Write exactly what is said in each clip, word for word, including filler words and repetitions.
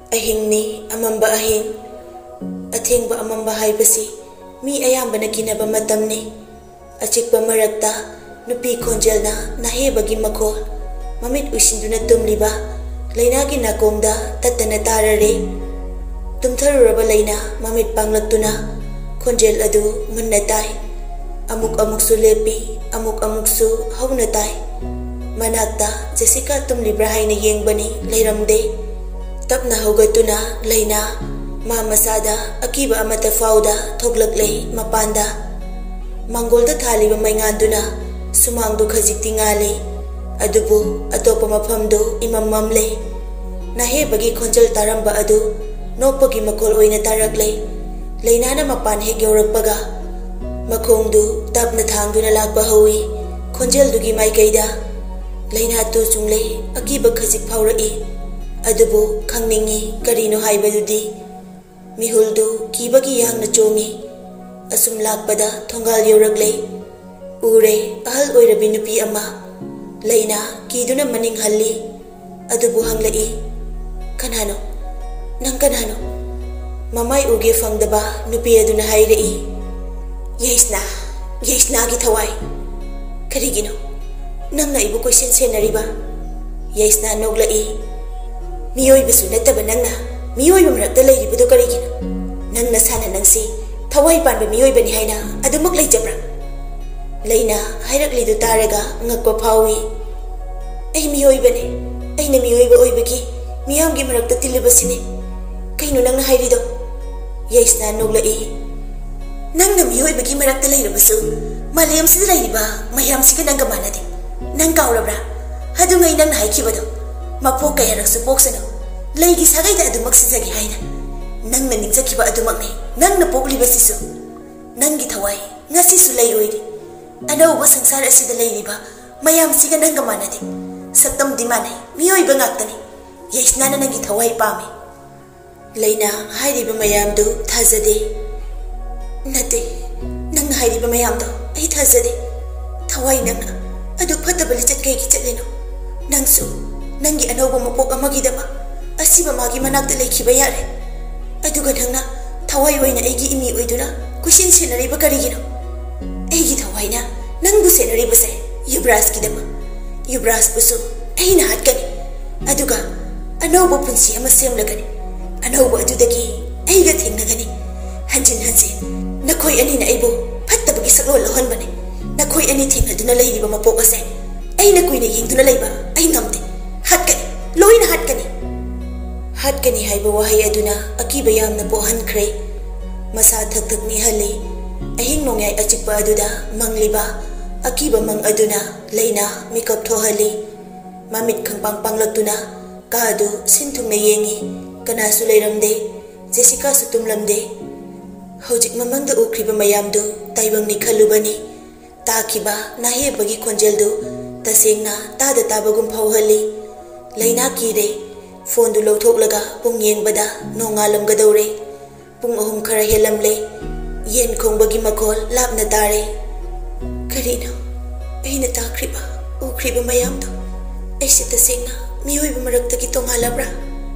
ꯑꯍꯤꯡꯅꯤ, ꯑꯃꯝꯕ ꯑꯍꯤꯡ꯫ ꯑꯊꯦꯡꯕ ꯑꯃꯝꯕ ꯍꯥꯏꯕꯁꯤ ꯃꯤ ꯑꯌꯥꯝꯕꯅ ꯀꯤꯅꯕ ꯃꯇꯝꯅꯤ꯫ ꯑꯆꯤꯛꯄ ꯃꯔꯛꯇ ꯅꯨꯄꯤ ꯈꯣꯟꯖꯦꯜꯅ ꯅꯥꯍꯦꯕꯒꯤ ꯃꯈꯣꯜ, ꯃꯃꯤꯠ ꯎꯏꯁꯤꯟꯗꯨꯅ ꯇꯨꯝꯂꯤꯕ ꯂꯩꯅꯥꯒꯤ ꯅꯥꯀꯣꯡꯗ ꯇꯠꯇꯅ ꯇꯥꯔꯔꯦ꯫ ꯇꯨꯝꯊꯔꯨꯔꯕ ꯂꯩꯅꯥ ꯃꯃꯤꯠ ꯄꯥꯡꯂꯛꯇꯨꯅ ꯈꯣꯟꯖꯦꯜ ꯑꯗꯨ ꯃꯨꯟꯅ ꯇꯥꯏ꯫ ꯑꯃꯨꯛ ꯑꯃꯨꯛꯁꯨ ꯂꯦꯞꯄꯤ, ꯑꯃꯨꯛ ꯑꯃꯨꯛꯁꯨ ꯍꯧꯅ ꯇꯥꯏ꯫ ꯃꯅꯥꯛꯇ ꯖꯦꯁꯤꯀꯥ ꯇꯨꯝꯂꯤꯕ꯭ꯔꯥ ꯍꯥꯏꯅ ꯌꯦꯡꯕꯅꯤ, ꯂꯩꯔꯝꯗꯦ꯫ ꯇꯞꯅ ꯍꯧꯒꯠꯇꯨꯅ ꯂꯩꯅꯥ ꯃꯥ ꯃꯁꯥꯗ ꯑꯀꯤꯕ ꯑꯃꯠꯇ ꯐꯥꯎꯗ ꯊꯣꯛꯂꯛꯂꯦ ꯃꯄꯥꯟꯗ꯫ ꯃꯥꯡꯒꯣꯜꯗ ꯊꯥꯜꯂꯤꯕ ꯃꯩꯉꯥꯟꯗꯨꯅ ꯁꯨꯃꯥꯡꯗꯨ ꯈꯖꯤꯛꯇꯤ ꯉꯥꯜꯂꯤ, ꯑꯗꯨꯕꯨ ꯑꯇꯣꯞꯄ ꯃꯐꯝꯗꯨ ꯏꯃꯝ ꯃꯝꯂꯦ꯫ ꯅꯥꯍꯦꯕꯒꯤ ꯈꯣꯟꯖꯦꯜ ꯇꯥꯔꯝꯕ ꯑꯗꯨ ꯅꯣꯛꯄꯒꯤ ꯃꯈꯣꯜ ꯑꯣꯏꯅ ꯇꯥꯔꯛꯂꯦ꯫ ꯂꯩꯅꯥꯅ ꯃꯄꯥꯟ ꯍꯦꯛ ꯌꯧꯔꯛꯄꯒ ꯃꯈꯣꯡꯗꯨ ꯇꯞꯅ ꯊꯥꯡꯗꯨꯅ ꯂꯥꯛꯄ ꯍꯧꯏ꯫ ꯈꯣꯟꯖꯦꯜꯗꯨꯒꯤ ꯃꯥꯏꯀꯩꯗ ꯂꯩꯅꯥ ꯇꯨ ꯆꯨꯡꯂꯦ, ꯑꯀꯤꯕ ꯈꯖꯤꯛ ꯐꯥꯎꯔꯛꯏ꯫ ꯑꯗꯨꯕꯨ ꯈꯪꯅꯤꯡꯏ ꯀꯔꯤꯅꯣ ꯍꯥꯏꯕꯗꯨꯗꯤ꯫ ꯃꯤꯍꯨꯜꯗꯨ ꯀꯤꯕꯒꯤ ꯌꯥꯡꯅ ꯆꯣꯡꯏ꯫ ꯑꯁꯨꯝ ꯂꯥꯛꯄꯗ ꯊꯣꯡꯒꯥꯜ ꯌꯧꯔꯛꯂꯦ꯫ ꯎꯔꯦ, ꯑꯍꯜ ꯑꯣꯏꯔꯕꯤ ꯅꯨꯄꯤ ꯑꯃ꯫ ꯂꯩꯅꯥ ꯀꯤꯗꯨꯅ ꯃꯅꯤꯡ ꯍꯜꯂꯤ꯫ ꯑꯗꯨꯕꯨ ꯍꯪꯂꯛꯏ, "ꯀꯅꯥꯅꯣ? ꯅꯪ ꯀꯅꯥꯅꯣ?" ꯃꯃꯥꯏ ꯎꯒꯦ ꯐꯪꯗꯕ ꯅꯨꯄꯤ ꯑꯗꯨꯅ ꯍꯥꯏꯔꯛꯏ, "ꯌꯩꯁꯅꯥ, ꯌꯩꯁꯅꯥꯒꯤ ꯊꯋꯥꯏ꯫ ꯀꯔꯤꯒꯤꯅꯣ ꯅꯪꯅ ꯑꯩꯕꯨ ꯀꯣꯏꯁꯦꯟ ꯁꯦꯟꯅꯔꯤꯕ?" ꯌꯩꯁꯅꯥ ꯅꯣꯛꯂꯛꯏ, "ꯃꯤꯑꯣꯏꯕꯁꯨ ꯅꯠꯇꯕ ꯅꯪꯅ ꯃꯤꯑꯣꯏꯕ ꯃꯔꯛꯇ ꯂꯩꯔꯤꯕꯗꯨ ꯀꯔꯤꯒꯤꯅꯣ? ꯅꯪ ꯅꯁꯥꯅ ꯅꯪꯁꯤ ꯊꯋꯥꯏ ꯄꯥꯟꯕ ꯃꯤꯑꯣꯏꯕꯅꯤ ꯍꯥꯏꯅ ꯑꯗꯨꯃꯛ ꯂꯩꯖꯕ꯭ꯔꯥ?" ꯂꯩꯅꯥ ꯍꯥꯏꯔꯛꯂꯤꯗꯨ ꯇꯥꯔꯒ ꯉꯛꯄ ꯐꯥꯎꯏ꯫ "ꯑꯩ ꯃꯤꯑꯣꯏꯕꯅꯤ꯫ ꯑꯩꯅ ꯃꯤꯑꯣꯏꯕ ꯑꯣꯏꯕꯒꯤ ꯃꯤꯌꯥꯝꯒꯤ ꯃꯔꯛꯇ ꯇꯤꯜꯂꯤꯕꯁꯤꯅꯤ꯫ ꯀꯩꯅꯣ ꯅꯪꯅ ꯍꯥꯏꯔꯤꯗꯣ?" ꯌꯩꯁꯅꯥ ꯅꯣꯛꯂꯛꯏ꯫ "ꯅꯪꯅ ꯃꯤꯑꯣꯏꯕꯒꯤ ꯃꯔꯛꯇ ꯂꯩꯔꯕꯁꯨ ꯃꯥꯂꯦꯝꯁꯤꯗ ꯂꯩꯔꯤꯕ ꯃꯌꯥꯝꯁꯤꯒ ꯅꯪꯒ ꯃꯥꯟꯅꯗꯦ꯫ ꯅꯪ ꯀꯥꯎꯔꯕ꯭ꯔꯥ? ꯑꯗꯨꯉꯩ ꯅꯪꯅ ꯍꯥꯏꯈꯤꯕꯗꯣ, 'ꯃꯄꯣꯛ ꯀꯌꯥꯔꯛꯁꯨ ꯄꯣꯛꯁꯅꯨ, ꯂꯩꯒꯤ ꯁꯥꯒꯩꯗ ꯑꯗꯨꯃꯛ ꯁꯤꯖꯒꯦ' ꯍꯥꯏꯅ꯫ ꯅꯪꯅ ꯅꯤꯡꯖꯈꯤꯕ ꯑꯗꯨꯃꯛꯅꯤ ꯅꯪꯅ ꯄꯣꯛꯂꯤꯕꯁꯤꯁꯨ꯫ ꯅꯪꯒꯤ ꯊꯋꯥꯏ ꯉꯁꯤꯁꯨ ꯂꯩ ꯑꯣꯏꯔꯤ꯫ ꯑꯅꯧꯕ ꯁꯪꯁꯥꯔ ꯑꯁꯤꯗ ꯂꯩꯔꯤꯕ ꯃꯌꯥꯝꯁꯤꯒ ꯅꯪꯒ ꯃꯥꯟꯅꯗꯦ꯫ ꯁꯛꯇꯝꯗꯤ ꯃꯥꯟꯅꯩ, ꯃꯤꯑꯣꯏꯕ ꯉꯥꯛꯇꯅꯤ꯫ ꯌꯩꯁꯅꯥꯅ ꯅꯪꯒꯤ ꯊꯋꯥꯏ ꯄꯥꯝꯃꯤ꯫" ꯂꯩꯅꯥ ꯍꯥꯏꯔꯤꯕ ꯃꯌꯥꯝꯗꯨ ꯊꯥꯖꯗꯦ꯫ "ꯅꯠꯇꯦ, ꯅꯪꯅ ꯍꯥꯏꯔꯤꯕ ꯃꯌꯥꯝꯗꯣ ꯑꯩ ꯊꯥꯖꯗꯦ꯫ ꯊꯋꯥꯏ, ꯅꯪꯅ ꯑꯗꯨ ꯐꯠꯇꯕ ꯂꯤꯆꯠ ꯀꯩꯒꯤ ꯆꯠꯂꯤꯅꯣ? ꯅꯪꯁꯨ ꯅꯪꯒꯤ ꯑꯅꯧꯕ ꯃꯄꯣꯛ ꯑꯃꯒꯤꯗꯃꯛ ꯑꯁꯤꯕ ꯃꯥꯒꯤ ꯃꯅꯥꯛꯇ ꯂꯩꯈꯤꯕ ꯌꯥꯔꯦ꯫ ꯑꯗꯨꯒ ꯅꯪꯅ ꯊꯋꯥꯏ ꯑꯣꯏꯅ ꯑꯩꯒꯤ ꯏꯃꯤ ꯑꯣꯏꯗꯨꯅ ꯀꯣꯏꯁꯦꯟ ꯁꯦꯟꯅꯔꯤꯕ ꯀꯔꯤꯒꯤꯅꯣ? ꯑꯩꯒꯤ ꯊꯋꯥꯏꯅ ꯅꯪꯕꯨ ꯁꯦꯟꯅꯔꯤꯕꯁꯦ ꯌꯨꯕꯔꯥꯖꯀꯤꯗꯃꯛ꯫ ꯌꯨꯕꯔꯥꯖꯄꯨꯁꯨ ꯑꯩꯅ ꯍꯥꯠꯀꯅꯤ, ꯑꯗꯨꯒ ꯑꯅꯧꯕ ꯄꯨꯟꯁꯤ ꯑꯃ ꯁꯦꯝꯂꯒꯅꯤ꯫ ꯑꯅꯧꯕ ꯑꯗꯨꯗꯒꯤ ꯑꯩꯒ ꯊꯦꯡꯅꯒꯅꯤ꯫ ꯍꯟꯖꯤꯟ ꯍꯟꯖꯤꯟ ꯅꯈꯣꯏ ꯑꯅꯤꯅ ꯑꯩꯕꯨ ꯐꯠꯇꯕꯒꯤ ꯁꯛꯂꯣꯟ ꯂꯧꯍꯟꯕꯅꯤ꯫ ꯅꯈꯣꯏ ꯑꯅꯤ ꯊꯦꯡꯅꯗꯨꯅ ꯂꯩꯔꯤꯕ ꯃꯄꯣꯛ ꯑꯁꯦ ꯑꯩꯅ ꯀꯨꯏꯅ ꯌꯦꯡꯗꯨꯅ ꯂꯩꯕ ꯑꯩ ꯉꯝꯗꯦ꯫ ꯍꯥꯠꯀꯅꯤ, ꯂꯣꯏꯅ ꯍꯥꯠꯀꯅꯤ꯫ ꯍꯥꯠꯀꯅꯤ ꯍꯥꯏꯕ ꯋꯥꯍꯩ ꯑꯗꯨꯅ ꯑꯀꯤꯕ ꯌꯥꯝꯅ ꯄꯣꯛꯍꯟꯈ꯭ꯔꯦ꯫ ꯃꯁꯥ ꯊꯛ ꯊꯛ ꯅꯤꯛꯍꯜꯂꯤ꯫ ꯑꯍꯤꯡ ꯅꯣꯡꯌꯥꯏ ꯑꯆꯤꯛꯄ ꯑꯗꯨꯗ ꯃꯪꯂꯤꯕ ꯑꯀꯤꯕ ꯃꯪ ꯑꯗꯨꯅ ꯂꯩꯅꯥ ꯃꯤꯀꯞ ꯊꯣꯛꯍꯜꯂꯤ꯫ ꯃꯃꯤꯠ ꯈꯪꯄꯥꯡ ꯄꯥꯡꯂꯛꯇꯨꯅ ꯀꯥ ꯑꯗꯨ ꯁꯤꯟ ꯊꯨꯡꯅ ꯌꯦꯡꯉꯤ꯫ ꯀꯅꯥꯁꯨ ꯂꯩꯔꯝꯗꯦ꯫ ꯖꯦꯁꯤꯀꯥꯁꯨ ꯇꯨꯝꯂꯝꯗꯦ꯫ ꯍꯧꯖꯤꯛ ꯃꯃꯪꯗ ꯎꯈ꯭ꯔꯤꯕ ꯃꯌꯥꯝꯗꯨ ꯇꯥꯏꯕꯪꯅꯤ ꯈꯜꯂꯨꯕꯅꯤ꯫ ꯇꯥꯈꯤꯕ ꯅꯥꯍꯦꯕꯒꯤ ꯈꯣꯟꯖꯦꯜꯗꯨ ꯇꯁꯦꯡꯅ ꯇꯥꯗ ꯇꯥꯕꯒꯨꯝ ꯐꯥꯎꯍꯜꯂꯤ꯫ ꯂꯩꯅꯥ ꯀꯤꯔꯦ꯫ ꯐꯣꯟꯗꯨ ꯂꯧꯊꯣꯛꯂꯒ ꯄꯨꯡ ꯌꯦꯡꯕꯗ ꯅꯣꯡꯉꯥꯜꯂꯝꯒꯗꯧꯔꯦ꯫ ꯄꯨꯡ ꯑꯍꯨꯝ ꯈꯔ ꯍꯦꯜꯂꯝꯂꯦ꯫ ꯌꯦꯟ ꯈꯣꯡꯕꯒꯤ ꯃꯈꯣꯜ ꯂꯥꯞꯅ ꯇꯥꯔꯦ꯫ ꯀꯔꯤꯅꯣ ꯑꯩꯅ ꯇꯥꯈ꯭ꯔꯤꯕ, ꯎꯈ꯭ꯔꯤꯕ ꯃꯌꯥꯝꯗꯣ? ꯑꯩꯁꯦ ꯇꯁꯦꯡꯅ ꯃꯤꯑꯣꯏꯕ ꯃꯔꯛꯇꯒꯤ ꯇꯣꯉꯥꯜꯂꯕ꯭ꯔꯥ?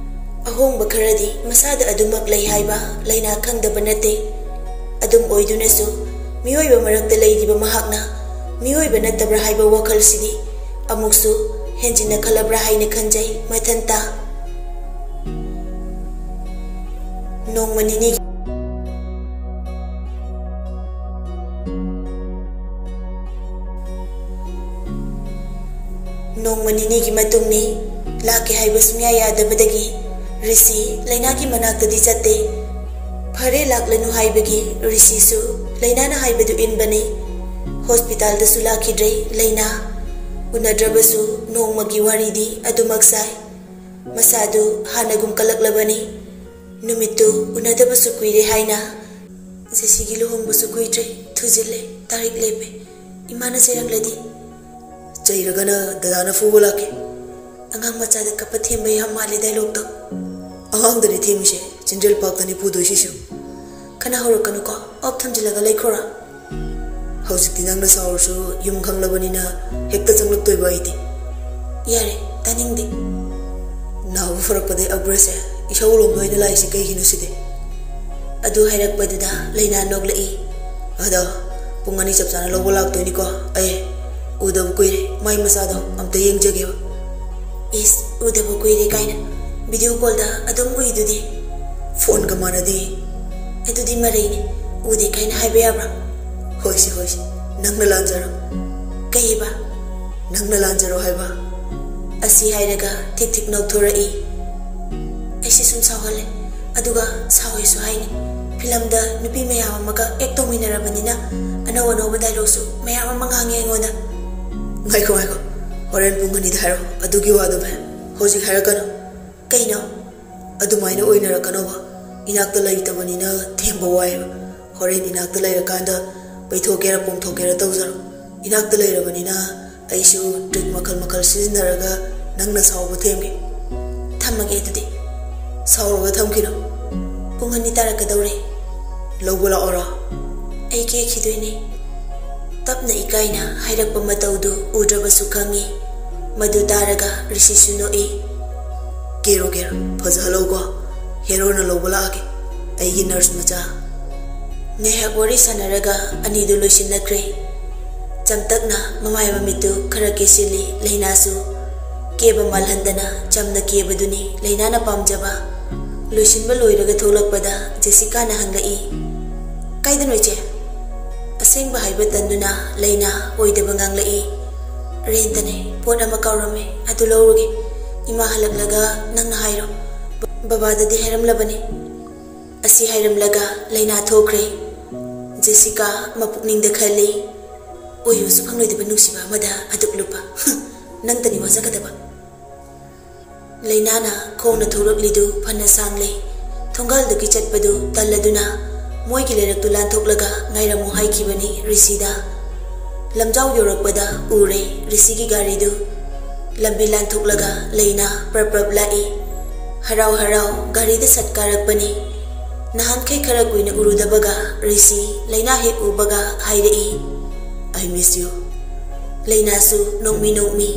ꯑꯍꯣꯡꯕ ꯈꯔꯗꯤ ꯃꯁꯥꯗ ꯑꯗꯨꯃꯛ ꯂꯩ ꯍꯥꯏꯕ ꯂꯩꯅꯥ ꯈꯪꯗꯕ ꯅꯠꯇꯦ꯫ ꯑꯗꯨꯝ ꯑꯣꯏꯗꯨꯅꯁꯨ, ꯃꯤꯑꯣꯏꯕ ꯃꯔꯛꯇ ꯂꯩꯔꯤꯕ ꯃꯍꯥꯛꯅ ꯃꯤꯑꯣꯏꯕ ꯅꯠꯇꯕ꯭ꯔꯥ ꯍꯥꯏꯕ ꯋꯥꯈꯜꯁꯤꯗꯤ ꯑꯃꯨꯛꯁꯨ ꯍꯦꯟꯖꯤꯟꯅ ꯈꯜꯂꯕ꯭ꯔꯥ ꯍꯥꯏꯅ ꯈꯟꯖꯩ ꯃꯊꯟꯇ꯫ ꯅꯣꯡꯃ ꯅꯤꯅꯤꯒꯤ ꯅꯣꯡꯃ ꯅꯤꯅꯤꯒꯤ ꯃꯇꯨꯡꯅꯤ꯫ ꯂꯥꯛꯀꯦ ꯍꯥꯏꯕ ꯁꯨꯡꯌꯥ ꯌꯥꯗꯕꯗꯒꯤ ꯔꯤꯁꯤ ꯂꯩꯅꯥꯒꯤ ꯃꯅꯥꯛꯇꯗꯤ ꯆꯠꯇꯦ꯫ ꯐꯔꯦ, ꯂꯥꯛꯂꯅꯨ ꯍꯥꯏꯕꯒꯤ ꯔꯤꯁꯤꯁꯨ ꯂꯩꯅꯥꯅ ꯍꯥꯏꯕꯗꯨ ꯏꯟꯕꯅꯤ꯫ ꯍꯣꯁꯄꯤꯇꯥꯜꯗꯁꯨ ꯂꯥꯛꯈꯤꯗ꯭ꯔꯦ ꯂꯩꯅꯥ꯫ ꯎꯅꯗ꯭ꯔꯕꯁꯨ ꯅꯣꯡꯃꯒꯤ ꯋꯥꯔꯤꯗꯤ ꯑꯗꯨꯃꯛ ꯁꯥꯏ꯫ ꯃꯁꯥꯗꯨ ꯍꯥꯟꯅꯒꯨꯝ ꯀꯜꯂꯛꯂꯕꯅꯤ꯫ ꯅꯨꯃꯤꯠꯇꯨ ꯎꯅꯗꯕꯁꯨ ꯀꯨꯏꯔꯦ ꯍꯥꯏꯅ꯫ ꯖꯦꯁꯤꯒꯤ ꯂꯨꯍꯣꯡꯕꯁꯨ ꯀꯨꯏꯗ꯭ꯔꯦ, ꯊꯨꯖꯤꯜꯂꯦ, ꯇꯥꯔꯤꯛ ꯂꯦꯞꯄꯦ꯫ ꯏꯃꯥꯅ ꯆꯩꯔꯛꯂꯗꯤ? ꯆꯩꯔꯒꯅ ꯗꯗꯥꯅ ꯐꯨꯕ ꯂꯥꯛꯀꯦ꯫ ꯑꯉꯥꯡ ꯃꯆꯥꯗ ꯀꯞꯄ ꯊꯦꯝꯕ ꯌꯥꯝ ꯃꯥꯜꯂꯦ ꯗꯥꯏꯂꯣꯛꯇꯣ꯫ ꯑꯉꯥꯡꯗꯅꯤ ꯊꯦꯝꯃꯤꯁꯦ, ꯆꯤꯟꯖꯦꯜ ꯄꯥꯛꯇꯅꯤ ꯐꯨꯗꯣꯏꯁꯤꯁꯨ꯫ ꯈꯠꯅ ꯍꯧꯔꯛꯀꯅꯨꯀꯣ, ꯑꯣꯞ ꯊꯝꯖꯤꯜꯂꯒ ꯂꯩꯈ꯭ꯔꯣꯔꯥ? ꯍꯧꯖꯤꯛꯇꯤ ꯅꯪꯅ ꯁꯥꯎꯔꯁꯨ ꯌꯨꯝ ꯈꯪꯂꯕꯅꯤꯅ ꯍꯦꯛꯇ ꯆꯪꯂꯛꯇꯣꯏꯕ ꯑꯩꯗꯤ꯫ ꯌꯥꯔꯦ, ꯇꯥꯅꯤꯡꯗꯦ꯫ ꯅꯥꯕ ꯊꯣꯔꯛꯄꯗꯩ ꯑꯒ꯭ꯔꯁꯦ ꯏꯁꯧ ꯂꯣꯝꯗ ꯑꯣꯏꯅ ꯂꯥꯛꯏꯁꯦ ꯀꯩꯒꯤꯅꯣ ꯁꯤꯗꯤ? ꯑꯗꯨ ꯍꯥꯏꯔꯛꯄꯗꯨꯗ ꯂꯩꯅꯥ ꯅꯣꯛꯂꯛꯏ꯫ ꯑꯗꯣ ꯄꯨꯡ ꯑꯅꯤ ꯆꯞ ꯆꯥꯅ ꯂꯧꯕ ꯂꯥꯛꯇꯣꯏꯅꯤꯀꯣ꯫ ꯑꯩ ꯎꯗꯕ ꯀꯨꯏꯔꯦ, ꯃꯥꯏ ꯃꯆꯥꯗꯣ ꯑꯝꯇ ꯌꯦꯡꯖꯒꯦꯕ꯫ ꯏꯁ, ꯎꯗꯕ ꯀꯨꯏꯔꯦ ꯀꯥꯏꯅ? ꯚꯤꯗꯤꯑꯣ ꯀꯣꯜꯗ ꯑꯗꯨꯝ ꯎꯏꯗꯨꯗꯤ꯫ ꯐꯣꯟꯒ ꯃꯥꯟꯅꯗꯦ꯫ ꯑꯗꯨꯗꯤ ꯃꯔꯩꯅꯦ, ꯎꯗꯦ ꯀꯥꯏꯅ ꯍꯥꯏꯕ ꯌꯥꯕ꯭ꯔꯥ? ꯍꯣꯏꯁꯦ ꯍꯣꯏꯁꯦ, ꯅꯪꯅ ꯂꯥꯟꯖꯔꯣ꯫ ꯀꯩꯕ? ꯅꯪꯅ ꯂꯥꯟꯖꯔꯣ ꯍꯥꯏꯕ꯫ ꯑꯁꯤ ꯍꯥꯏꯔꯒ ꯊꯤꯛ ꯊꯤꯛ ꯅꯣꯛꯊꯣꯔꯛꯏ꯫ ꯑꯩꯁꯦ ꯁꯨꯝ ꯁꯥꯎꯍꯜꯂꯦ꯫ ꯑꯗꯨꯒ ꯁꯥꯎꯋꯦꯁꯨ ꯍꯥꯏꯅꯤ꯫ ꯐꯤꯂꯝꯗ ꯅꯨꯄꯤ ꯃꯌꯥꯝ ꯑꯃꯒ ꯑꯦꯛ ꯇꯧꯃꯤꯟꯅꯔꯕꯅꯤꯅ ꯑꯅꯧ ꯑꯅꯧꯕ ꯗꯥꯏꯂꯣꯛꯁꯨ ꯃꯌꯥꯝ ꯑꯃ ꯉꯥꯡꯉꯦ ꯑꯩꯉꯣꯟꯗ꯫ ꯉꯥꯏꯈꯣ ꯉꯥꯏꯈꯣ, ꯍꯣꯔꯦꯟ ꯄꯨꯡ ꯑꯅꯤꯗ ꯍꯥꯏꯔꯣ ꯑꯗꯨꯒꯤ ꯋꯥꯗꯨ ꯚꯥꯏ꯫ ꯍꯧꯖꯤꯛ ꯍꯥꯏꯔꯛꯀꯅꯨ꯫ ꯀꯩꯅꯣ? ꯑꯗꯨꯃꯥꯏꯅ ꯑꯣꯏꯅꯔꯛꯀꯅꯣꯕ꯫ ꯏꯅꯥꯛꯇ ꯂꯩꯇꯕꯅꯤꯅ ꯊꯦꯝꯕ ꯋꯥꯏꯕ꯫ ꯍꯣꯔꯦꯟ ꯏꯅꯥꯛꯇ ꯂꯩꯔꯀꯥꯟꯗ ꯄꯩꯊꯣꯛꯀꯦꯔꯥ ꯄꯣꯝꯊꯣꯛꯀꯦꯔꯥ ꯇꯧꯖꯔꯣ꯫ ꯏꯅꯥꯛꯇ ꯂꯩꯔꯕꯅꯤꯅ ꯑꯩꯁꯨ ꯇ꯭ꯔꯤꯛ ꯃꯈꯜ ꯃꯈꯜ ꯁꯤꯖꯤꯟꯅꯔꯒ ꯅꯪꯅ ꯁꯥꯎꯕ ꯊꯦꯝꯒꯦ꯫ ꯊꯝꯃꯒꯦ ꯑꯗꯨꯗꯤ꯫ ꯁꯥꯎꯔꯒ ꯊꯝꯈꯤꯅꯨ꯫ ꯄꯨꯡ ꯑꯅꯤ ꯇꯥꯔꯛꯀꯗꯧꯔꯦ꯫ ꯂꯧꯕ ꯂꯥꯛꯑꯣꯔꯣ? ꯑꯩ ꯀꯦꯈꯤꯗꯣꯏꯅꯦ꯫ ꯇꯞꯅ ꯏꯀꯥꯏꯅ ꯍꯥꯏꯔꯛꯄ ꯃꯇꯧꯗꯨ ꯎꯗ꯭ꯔꯕꯁꯨ ꯈꯪꯉꯤ꯫ ꯃꯗꯨ ꯇꯥꯔꯒ ꯔꯤꯁꯤꯁꯨ ꯅꯣꯛꯏ꯫ ꯀꯦꯔꯣ ꯀꯦꯔꯣ, ꯐꯖꯍꯜꯂꯧꯀꯣ꯫ ꯍꯦꯔꯣꯅ ꯂꯧꯕ ꯂꯥꯛꯑꯒꯦ, ꯑꯩꯒꯤ ꯅꯔꯁ ꯃꯆꯥ꯫ ꯉꯥꯏꯍꯥꯛ ꯋꯥꯔꯤ ꯁꯥꯟꯅꯔꯒ ꯑꯅꯤꯗꯨ ꯂꯣꯏꯁꯤꯟꯅꯈ꯭ꯔꯦ꯫ ꯆꯝꯇꯛꯅ ꯃꯃꯥꯏ ꯃꯃꯤꯠꯇꯨ ꯈꯔ ꯀꯦꯁꯤꯜꯂꯤ ꯂꯩꯅꯥꯁꯨ꯫ ꯀꯦꯕ ꯃꯥꯜꯍꯟꯗꯅ ꯆꯝꯅ ꯀꯦꯕꯗꯨꯅꯤ ꯂꯩꯅꯥꯅ ꯄꯥꯝꯖꯕ꯫ ꯂꯣꯏꯁꯤꯟꯕ ꯂꯣꯏꯔꯒ ꯊꯣꯛꯂꯛꯄꯗ ꯖꯦꯁꯤꯀꯥꯅ ꯍꯪꯂꯛꯏ, "ꯀꯥꯏꯗꯅꯣ ꯏꯆꯦ?" ꯑꯁꯦꯡꯕ ꯍꯥꯏꯕ ꯇꯟꯗꯨꯅ ꯂꯩꯅꯥ ꯑꯣꯏꯗꯕ ꯉꯥꯡꯂꯛꯏ꯫ "ꯔꯦꯟꯇꯅꯦ, ꯄꯣꯠ ꯑꯃ ꯀꯥꯎꯔꯝꯃꯦ, ꯑꯗꯨ ꯂꯧꯔꯨꯒꯦ꯫ ꯏꯃꯥ ꯍꯜꯂꯛꯂꯒ ꯅꯪꯅ ꯍꯥꯏꯔꯣ꯫ ꯕ-, ꯕꯕꯥꯗꯗꯤ ꯍꯥꯏꯔꯝꯂꯕꯅꯦ꯫" ꯑꯁꯤ ꯍꯥꯏꯔꯝꯂꯒ ꯂꯩꯅꯥ ꯊꯣꯛꯈ꯭ꯔꯦ꯫ ꯖꯦꯁꯤꯀꯥ ꯃꯄꯨꯛꯅꯤꯡꯗ ꯈꯜꯂꯤ, "ꯑꯣꯏꯌꯨꯁꯨ ꯐꯪꯂꯣꯏꯗꯕ ꯅꯨꯡꯁꯤꯕ ꯑꯃꯗ ꯑꯗꯨꯛ ꯂꯨꯞꯄ꯫ ꯍꯨꯝ, ꯅꯪꯇꯅꯤ ꯋꯥꯖꯒꯗꯕ꯫" ꯂꯩꯅꯥꯅ ꯈꯣꯡꯅ ꯊꯣꯛꯂꯛꯂꯤꯗꯨ ꯐꯅ ꯁꯥꯡꯂꯦ꯫ ꯊꯣꯡꯒꯥꯜꯗꯒꯤ ꯆꯠꯄꯗꯨ ꯇꯜꯂꯗꯨꯅ ꯃꯣꯏꯒꯤ ꯂꯩꯔꯛꯇꯨ ꯂꯥꯟꯊꯣꯛꯂꯒ ꯉꯥꯏꯔꯝꯃꯨ ꯍꯥꯏꯈꯤꯕꯅꯤ ꯔꯤꯁꯤꯗ꯫ ꯂꯝꯖꯥꯎ ꯌꯧꯔꯛꯄꯗ ꯎꯔꯦ ꯔꯤꯁꯤꯒꯤ ꯒꯥꯔꯤꯗꯨ꯫ ꯂꯝꯕꯤ ꯂꯥꯟꯊꯣꯛꯂꯒ ꯂꯩꯅꯥ ꯄ꯭ꯔꯞ ꯄ꯭ꯔꯞ ꯂꯥꯛꯏ꯫ ꯍꯔꯥꯎ ꯍꯔꯥꯎ ꯒꯥꯔꯤꯗ ꯁꯠ ꯀꯥꯔꯛꯄꯅꯤ꯫ ꯅꯍꯥꯟꯈꯩ ꯈꯔ ꯀꯨꯏꯅ ꯎꯔꯨꯗꯕꯒ ꯔꯤꯁꯤ ꯂꯩꯅꯥ ꯍꯦꯛ ꯎꯕꯒ ꯍꯥꯏꯔꯛꯏ, "I miss you." ꯂꯩꯅꯥꯁꯨ ꯅꯣꯛꯃꯤ ꯅꯣꯛꯃꯤ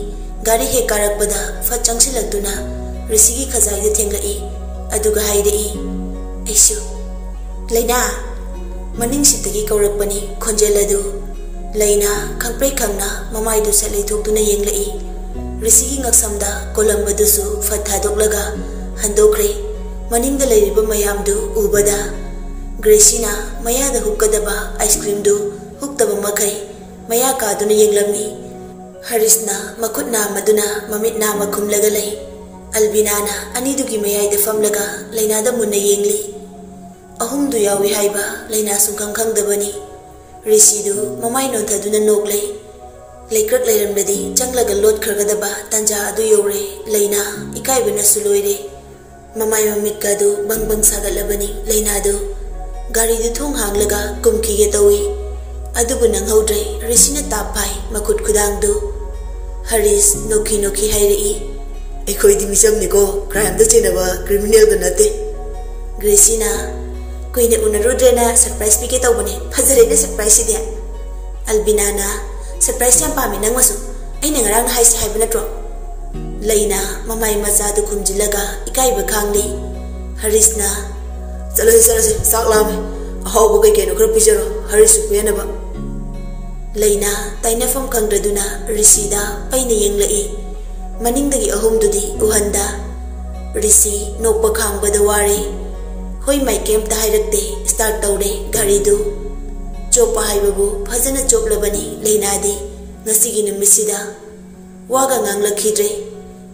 ꯒꯥꯔꯤ ꯍꯦꯛ ꯀꯥꯔꯛꯄꯗ ꯐꯠ ꯆꯪꯁꯤꯜꯂꯛꯇꯨꯅ ꯔꯤꯁꯤꯒꯤ ꯈꯖꯥꯏꯗ ꯊꯦꯡꯂꯛꯏ꯫ ꯑꯗꯨꯒ ꯍꯥꯏꯔꯛꯏ, "ꯑꯩꯁꯨ, ꯂꯩꯅꯥ!" ꯃꯅꯤꯡ ꯁꯤꯠꯇꯒꯤ ꯀꯧꯔꯛꯄꯅꯤ ꯈꯣꯟꯖꯦꯜ ꯑꯗꯨ꯫ ꯂꯩꯅꯥ ꯈꯪꯄ꯭ꯔꯦꯛ ꯈꯪꯅ ꯃꯃꯥꯏꯗꯨ ꯁꯠ ꯂꯩꯊꯣꯛꯇꯨꯅ ꯌꯦꯡꯂꯛꯏ꯫ ꯔꯤꯁꯤꯒꯤ ꯉꯛꯁꯝꯗ ꯀꯣꯂꯝꯕꯗꯨꯁꯨ ꯐꯠ ꯊꯥꯗꯣꯛꯂꯒ ꯍꯟꯗꯣꯛꯈ꯭ꯔꯦ꯫ ꯃꯅꯤꯡꯗ ꯂꯩꯔꯤꯕ ꯃꯌꯥꯝꯗꯨ ꯎꯕꯗ ꯒ꯭ꯔꯦꯁꯤꯅ ꯃꯌꯥꯗ ꯍꯨꯛꯀꯗꯕ ꯑꯥꯏꯁ ꯀ꯭ꯔꯤꯝꯗꯨ ꯍꯨꯛꯇꯕ ꯃꯈꯩ ꯃꯌꯥ ꯀꯥꯗꯨꯅ ꯌꯦꯡꯂꯝꯃꯤ꯫ ꯍꯔꯤꯁꯅ ꯃꯈꯨꯠ ꯅꯥꯝꯃꯗꯨꯅ ꯃꯃꯤꯠ ꯅꯥꯝꯃ ꯈꯨꯝꯂꯒ ꯂꯩ꯫ ꯑꯜꯕꯤꯅꯥꯅ ꯑꯅꯤꯗꯨꯒꯤ ꯃꯌꯥꯏꯗ ꯐꯝꯂꯒ ꯂꯩꯅꯥꯗ ꯃꯨꯟꯅ ꯌꯦꯡꯂꯤ꯫ ꯑꯍꯨꯝꯗꯨ ꯌꯥꯎꯏ ꯍꯥꯏꯕ ꯂꯩꯅꯥ ꯁꯨꯡꯈꯪ ꯈꯪꯗꯕꯅꯤ꯫ ꯔꯤꯁꯤꯗꯨ ꯃꯃꯥꯏ ꯅꯣꯟꯊꯗꯨꯅ ꯅꯣꯛꯂꯦ꯫ ꯂꯩꯀ꯭ꯔꯛ ꯂꯩꯔꯝꯂꯗꯤ ꯆꯪꯂꯒ ꯂꯣꯠꯈ꯭ꯔꯒꯗꯕ ꯇꯥꯟꯖꯥ ꯑꯗꯨ ꯌꯧꯔꯦ꯫ ꯂꯩꯅꯥ ꯏꯀꯥꯏꯕꯅꯁꯨ ꯂꯣꯏꯔꯦ꯫ ꯃꯃꯥꯏ ꯃꯃꯤꯠꯀ ꯑꯗꯨ ꯕꯪ ꯕꯪ ꯁꯥꯒꯠꯂꯕꯅꯤ꯫ ꯂꯩꯅꯥꯗꯨ ꯒꯥꯔꯤꯗꯨ ꯊꯣꯡ ꯍꯥꯡꯂꯒ ꯀꯨꯝꯈꯤꯒꯦ ꯇꯧꯏ꯫ ꯑꯗꯨꯕꯨ ꯅꯪꯍꯧꯗ꯭ꯔꯦ꯫ ꯔꯤꯁꯤꯅ ꯇꯥꯞ ꯐꯥꯏ ꯃꯈꯨꯠ ꯈꯨꯗꯥꯡꯗꯨ꯫ ꯍꯔꯤꯁ ꯅꯣꯛꯈꯤ ꯅꯣꯛꯈꯤ ꯍꯥꯏꯔꯛꯏ, "ꯑꯩꯈꯣꯏꯗꯤ ꯃꯤꯆꯝꯅꯤꯀꯣ, ꯀ꯭ꯔꯥꯏꯝꯗ ꯆꯦꯟꯅꯕ ꯀ꯭ꯔꯤꯃꯤꯅꯦꯜꯗ ꯅꯠꯇꯦ꯫" ꯒ꯭ꯔꯦꯁꯤꯅ, "ꯀꯨꯏꯅ ꯎꯅꯔꯨꯗ꯭ꯔꯦꯅ ꯁꯔꯄ꯭ꯔꯥꯏꯁ ꯄꯤꯒꯦ ꯇꯧꯕꯅꯦ꯫ ꯐꯖꯔꯦꯅꯦ ꯁꯔꯄ꯭ꯔꯥꯏꯁꯁꯤꯗꯤ꯫" ꯑꯜꯕꯤꯅꯥꯅ, "ꯁꯔꯄ꯭ꯔꯥꯏꯁ ꯌꯥꯝ ꯄꯥꯝꯃꯦ ꯅꯪꯃꯁꯨ꯫ ꯑꯩꯅ ꯉꯔꯥꯡꯅ ꯍꯥꯏꯁꯦ ꯍꯥꯏꯕ ꯅꯠꯇ꯭ꯔꯣ?" ꯂꯩꯅꯥ ꯃꯃꯥꯏ ꯃꯆꯥꯗꯨ ꯈꯨꯝꯖꯤꯜꯂꯒ ꯏꯀꯥꯏꯕ ꯈꯥꯡꯂꯤ꯫ ꯍꯔꯤꯁꯅ, "ꯆꯠꯂꯁꯤ, ꯆꯠꯂꯁꯤ, ꯆꯥꯛ ꯂꯥꯝꯃꯦ꯫ ꯑꯍꯥꯎꯕ ꯀꯩ ꯀꯩꯅꯣ ꯈꯔ ꯄꯤꯖꯔꯣ, ꯍꯔꯤꯁꯁꯨ ꯄꯦꯟꯅꯕ꯫" ꯂꯩꯅꯥ ꯇꯥꯏꯅꯐꯝ ꯈꯪꯗ꯭ꯔꯗꯨꯅ ꯔꯤꯁꯤꯗ ꯄꯩꯅ ꯌꯦꯡꯂꯛꯏ꯫ ꯃꯅꯤꯡꯗꯒꯤ ꯑꯍꯨꯝꯗꯨꯗꯤ ꯎꯍꯟꯗ꯫ ꯔꯤꯁꯤ ꯅꯣꯛꯄ ꯈꯥꯡꯕꯗ ꯋꯥꯔꯦ꯫ ꯍꯣꯏ, ꯃꯥꯏꯀꯩ ꯑꯝꯇ ꯍꯥꯏꯔꯛꯇꯦ꯫ ꯁ꯭ꯇꯥꯔꯠ ꯇꯧꯔꯦ ꯒꯥꯔꯤꯗꯨ꯫ ꯆꯣꯞꯄ ꯍꯥꯏꯕꯕꯨ ꯐꯖꯅ ꯆꯣꯞꯂꯕꯅꯤ ꯂꯩꯅꯥꯗꯤ꯫ ꯉꯁꯤꯒꯤ ꯅꯨꯃꯤꯠꯁꯤꯗ ꯋꯥꯒ ꯉꯥꯡꯂꯛꯈꯤꯗ꯭ꯔꯦ꯫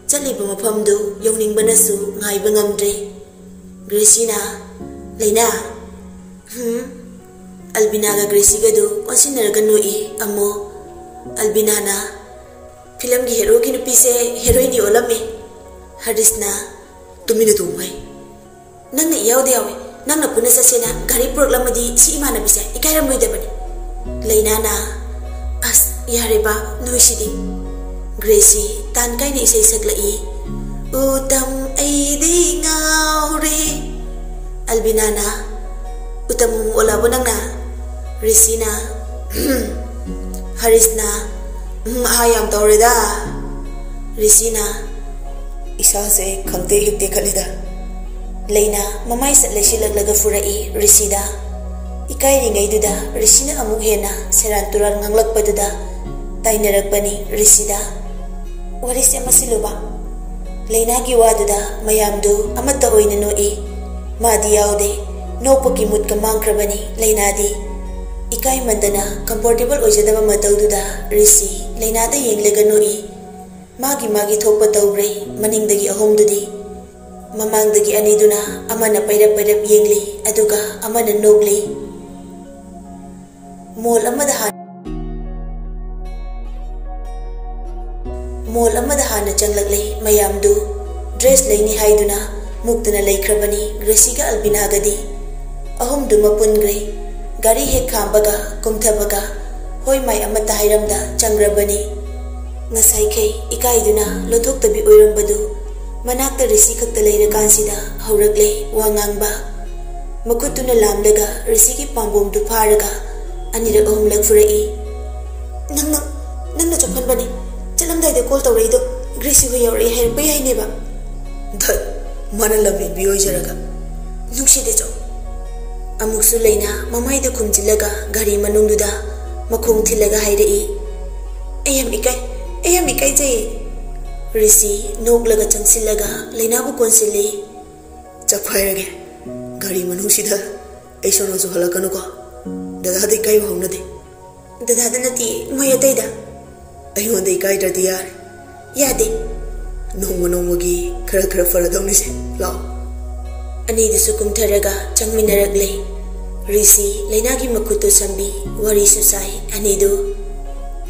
ꯆꯠꯂꯤꯕ ꯃꯐꯝꯗꯨ ꯌꯧꯅꯤꯡꯕꯅꯁꯨ ꯉꯥꯏꯕ ꯉꯝꯗ꯭ꯔꯦ꯫ ꯒ꯭ꯔꯦꯁꯤꯅ, "ꯂꯩꯅꯥ!" "ꯍꯨꯝ?" ꯑꯜꯕꯤꯅꯥꯒ ꯒ꯭ꯔꯦꯁꯤꯒꯗꯨ ꯑꯣꯟꯁꯤꯟꯅꯔꯒ ꯅꯣꯛꯏ꯫ ꯑꯃꯨꯛ ꯑꯜꯕꯤꯅꯥꯅ, "ꯐꯤꯂꯝꯒꯤ ꯍꯦꯔꯣꯒꯤ ꯅꯨꯄꯤꯁꯦ ꯍꯦꯔꯣꯏꯟ ꯑꯣꯜꯂꯝꯃꯦ꯫" ꯍꯔꯤꯁꯅ, "ꯇꯨꯃꯤꯟꯅ ꯇꯣꯡꯉꯨ ꯍꯩ꯫ ꯅꯪꯅ ꯏꯌꯥꯎꯗ ꯌꯥꯎꯏ꯫ ꯅꯪꯅ ꯄꯨꯟꯅ ꯆꯠꯁꯦꯅ ꯒꯥꯔꯤ ꯄꯨꯔꯛꯂꯝꯃꯗꯤ ꯁꯤ ꯏꯃꯥꯟꯅꯕꯤꯁꯦ ꯏꯀꯥꯏꯔꯝꯂꯣꯏꯗꯕꯅꯤ꯫" ꯂꯩꯅꯥꯅ, "ꯑꯁ, ꯌꯥꯔꯦꯕ ꯅꯣꯏꯁꯤꯗꯤ꯫" ꯒ꯭ꯔꯦꯁꯤ ꯇꯥꯟ ꯀꯥꯏꯅ ꯏꯁꯩ ꯁꯛꯂꯛꯏ꯫ "ꯎꯇꯝ ꯑꯩꯗꯤ ꯉꯥꯎꯔꯦ꯫" ꯑꯜꯕꯤꯅꯥꯅ, "ꯎꯇꯝ ꯑꯃꯨꯛ ꯑꯣꯜꯂꯛꯑꯕꯣ ꯅꯪꯅ?" ꯔꯤꯁꯤꯅ, "ꯎꯝ꯫" ꯍꯔꯤꯁꯅ, "ꯎꯝ, ꯑꯍꯥ ꯌꯥꯝ ꯇꯧꯔꯦꯗ꯫" ꯔꯤꯁꯤꯅ, ꯏꯁꯥꯁꯦ ꯈꯪꯇꯦꯛ ꯍꯦꯛ ꯇꯦꯛꯈꯠꯂꯤꯗ꯫ ꯂꯩꯅꯥ ꯃꯃꯥꯏ ꯁꯠ ꯂꯩꯁꯤꯜꯂꯛꯂꯒ ꯐꯨꯔꯛꯏ ꯔꯤꯁꯤꯗ꯫ ꯏꯀꯥꯏꯔꯤꯉꯩꯗꯨꯗ ꯔꯤꯁꯤꯅ ꯑꯃꯨꯛ ꯍꯦꯟꯅ ꯁꯦꯔꯥꯟ ꯇꯨꯔꯥꯟ ꯉꯥꯡꯂꯛꯄꯗꯨꯗ ꯇꯥꯏꯅꯔꯛꯄꯅꯤ ꯔꯤꯁꯤꯗ꯫ ꯋꯥꯔꯤꯁꯦ ꯑꯃ ꯁꯤꯜꯂꯨꯕ꯫ ꯂꯩꯅꯥꯒꯤ ꯋꯥꯗꯨꯗ ꯃꯌꯥꯝꯗꯨ ꯑꯃꯠꯇ ꯑꯣꯏꯅ ꯅꯣꯛꯏ꯫ ꯃꯥꯗꯤ ꯌꯥꯎꯗꯦ꯫ ꯅꯣꯛꯄꯒꯤ ꯃꯨꯠꯀ ꯃꯥꯡꯈ꯭ꯔꯕꯅꯤ ꯂꯩꯅꯥꯗꯤ꯫ ꯏꯀꯥꯏꯃꯟꯗꯅ ꯀꯝꯐꯣꯔꯇꯦꯕꯜ ꯑꯣꯏꯖꯗꯕ ꯃꯇꯧꯗꯨꯗ ꯔꯤꯁꯤ ꯂꯩꯅꯥꯗ ꯌꯦꯡꯂꯒ ꯅꯣꯛꯏ꯫ ꯃꯥꯒꯤ ꯃꯥꯒꯤ ꯊꯣꯛꯄ ꯇꯧꯈ꯭ꯔꯦ ꯃꯅꯤꯡꯗꯒꯤ ꯑꯍꯨꯝꯗꯨꯗꯤ꯫ ꯃꯃꯥꯡꯗꯒꯤ ꯑꯅꯤꯗꯨꯅ ꯑꯃꯅ ꯄꯩꯔꯞ ꯄꯩꯔꯞ ꯌꯦꯡꯂꯤ, ꯑꯗꯨꯒ ꯑꯃꯅ ꯅꯣꯛꯂꯤ꯫ ꯃꯣꯜ ꯑꯃꯗ ꯍꯥꯟ-, ꯃꯣꯜ ꯑꯃꯗ ꯍꯥꯟꯅ ꯆꯪꯂꯛꯂꯦ ꯃꯌꯥꯝꯗꯨ꯫ ꯗ꯭ꯔꯦꯁ ꯂꯩꯅꯤ ꯍꯥꯏꯗꯨꯅ ꯃꯨꯛꯇꯅ ꯂꯩꯈ꯭ꯔꯕꯅꯤ ꯒ꯭ꯔꯦꯁꯤꯒ ꯑꯜꯕꯤꯅꯥꯒꯗꯤ꯫ ꯑꯍꯨꯝꯗꯨꯃ ꯄꯨꯟꯈ꯭ꯔꯦ꯫ ꯒꯥꯔꯤ ꯍꯦꯛ ꯈꯥꯝꯕꯒ ꯀꯨꯝꯊꯕꯒ ꯍꯣꯏ ꯃꯥꯏ ꯑꯃꯠꯇ ꯍꯥꯏꯔꯝꯗ ꯆꯪꯈ꯭ꯔꯕꯅꯤ꯫ ꯉꯁꯥꯏꯈꯩ ꯏꯀꯥꯏꯗꯨꯅ ꯂꯣꯟꯊꯣꯛꯇꯕꯤ ꯑꯣꯏꯔꯝꯕꯗꯨ ꯃꯅꯥꯛꯇ ꯔꯤꯁꯤ ꯈꯛꯇ ꯂꯩꯔꯀꯥꯟꯁꯤꯗ ꯍꯧꯔꯛꯂꯦ ꯋꯥ ꯉꯥꯡꯕ꯫ ꯃꯈꯨꯠꯇꯨꯅ ꯂꯥꯝꯂꯒ ꯔꯤꯁꯤꯒꯤ ꯄꯥꯝꯕꯣꯝꯗꯨ ꯐꯥꯔꯒ ꯑꯅꯤꯔꯛ ꯑꯍꯨꯝꯂꯛ ꯐꯨꯔꯛꯏ꯫ "ꯅꯪꯅ, ꯅꯪꯅ ꯆꯞꯍꯟꯕꯅꯤ꯫ ꯆꯠꯂꯝꯗꯥꯏꯗ ꯀꯣꯜ ꯇꯧꯔꯛꯏꯗꯣ ꯒ꯭ꯔꯦꯁꯤ ꯍꯣꯏ ꯌꯧꯔꯛꯑꯦ ꯍꯥꯏꯔꯛꯄ ꯌꯥꯏꯅꯦꯕ?" ꯙꯠ, ꯃꯥꯅ ꯂꯝꯍꯦꯟꯕꯤ ꯑꯣꯏꯖꯔꯒ꯫ "ꯅꯨꯡꯁꯤꯗꯦ ꯆꯣ꯫" ꯑꯃꯨꯛꯁꯨ ꯂꯩꯅꯥ ꯃꯃꯥꯏꯗ ꯈꯨꯝꯖꯤꯜꯂꯒ ꯒꯥꯔꯤ ꯃꯅꯨꯡꯗꯨꯗ ꯃꯈꯣꯡ ꯊꯤꯜꯂꯒ ꯍꯥꯏꯔꯛꯏ꯫ "ꯑꯩ ꯌꯥꯝ ꯏꯀꯥꯏ, ꯑꯩ ꯌꯥꯝ ꯏꯀꯥꯏꯖꯩꯌꯦ꯫" ꯔꯤꯁꯤ ꯅꯣꯛꯂꯒ ꯆꯪꯁꯤꯜꯂꯒ ꯂꯩꯅꯥꯕꯨ ꯀꯣꯟꯁꯤꯜꯂꯤ꯫ "ꯆꯞꯈꯥꯏꯔꯒꯦ꯫ ꯒꯥꯔꯤ ꯃꯅꯨꯡꯁꯤꯗ ꯑꯩ ꯁꯣꯅꯣ ꯆꯨꯍꯜꯂꯛꯀꯅꯨꯀꯣ꯫ ꯗꯗꯥꯗꯤ ꯏꯀꯥꯏꯕ ꯍꯧꯅꯗꯦ꯫" "ꯗꯗꯥꯗ ꯅꯠꯇꯦ, ꯃꯣꯏ ꯑꯇꯩꯗ꯫" "ꯑꯩꯉꯣꯟꯗ ꯏꯀꯥꯏꯗ꯭ꯔꯗꯤ ꯌꯥꯔꯦ꯫" "ꯌꯥꯗꯦ꯫" "ꯅꯣꯡꯃ ꯅꯣꯡꯃꯒꯤ ꯈꯔ ꯈꯔ ꯐꯔꯗꯧꯅꯤꯁꯦ꯫ ꯂꯥꯛꯑꯣ꯫" ꯑꯅꯤꯗꯨꯁꯨ ꯀꯨꯝꯊꯔꯒ ꯆꯪꯃꯤꯟꯅꯔꯛꯂꯦ꯫ ꯔꯤꯁꯤ ꯂꯩꯅꯥꯒꯤ ꯃꯈꯨꯠꯇꯨ ꯁꯝꯕꯤ꯫ ꯋꯥꯔꯤꯁꯨ ꯁꯥꯏ ꯑꯅꯤꯗꯨ꯫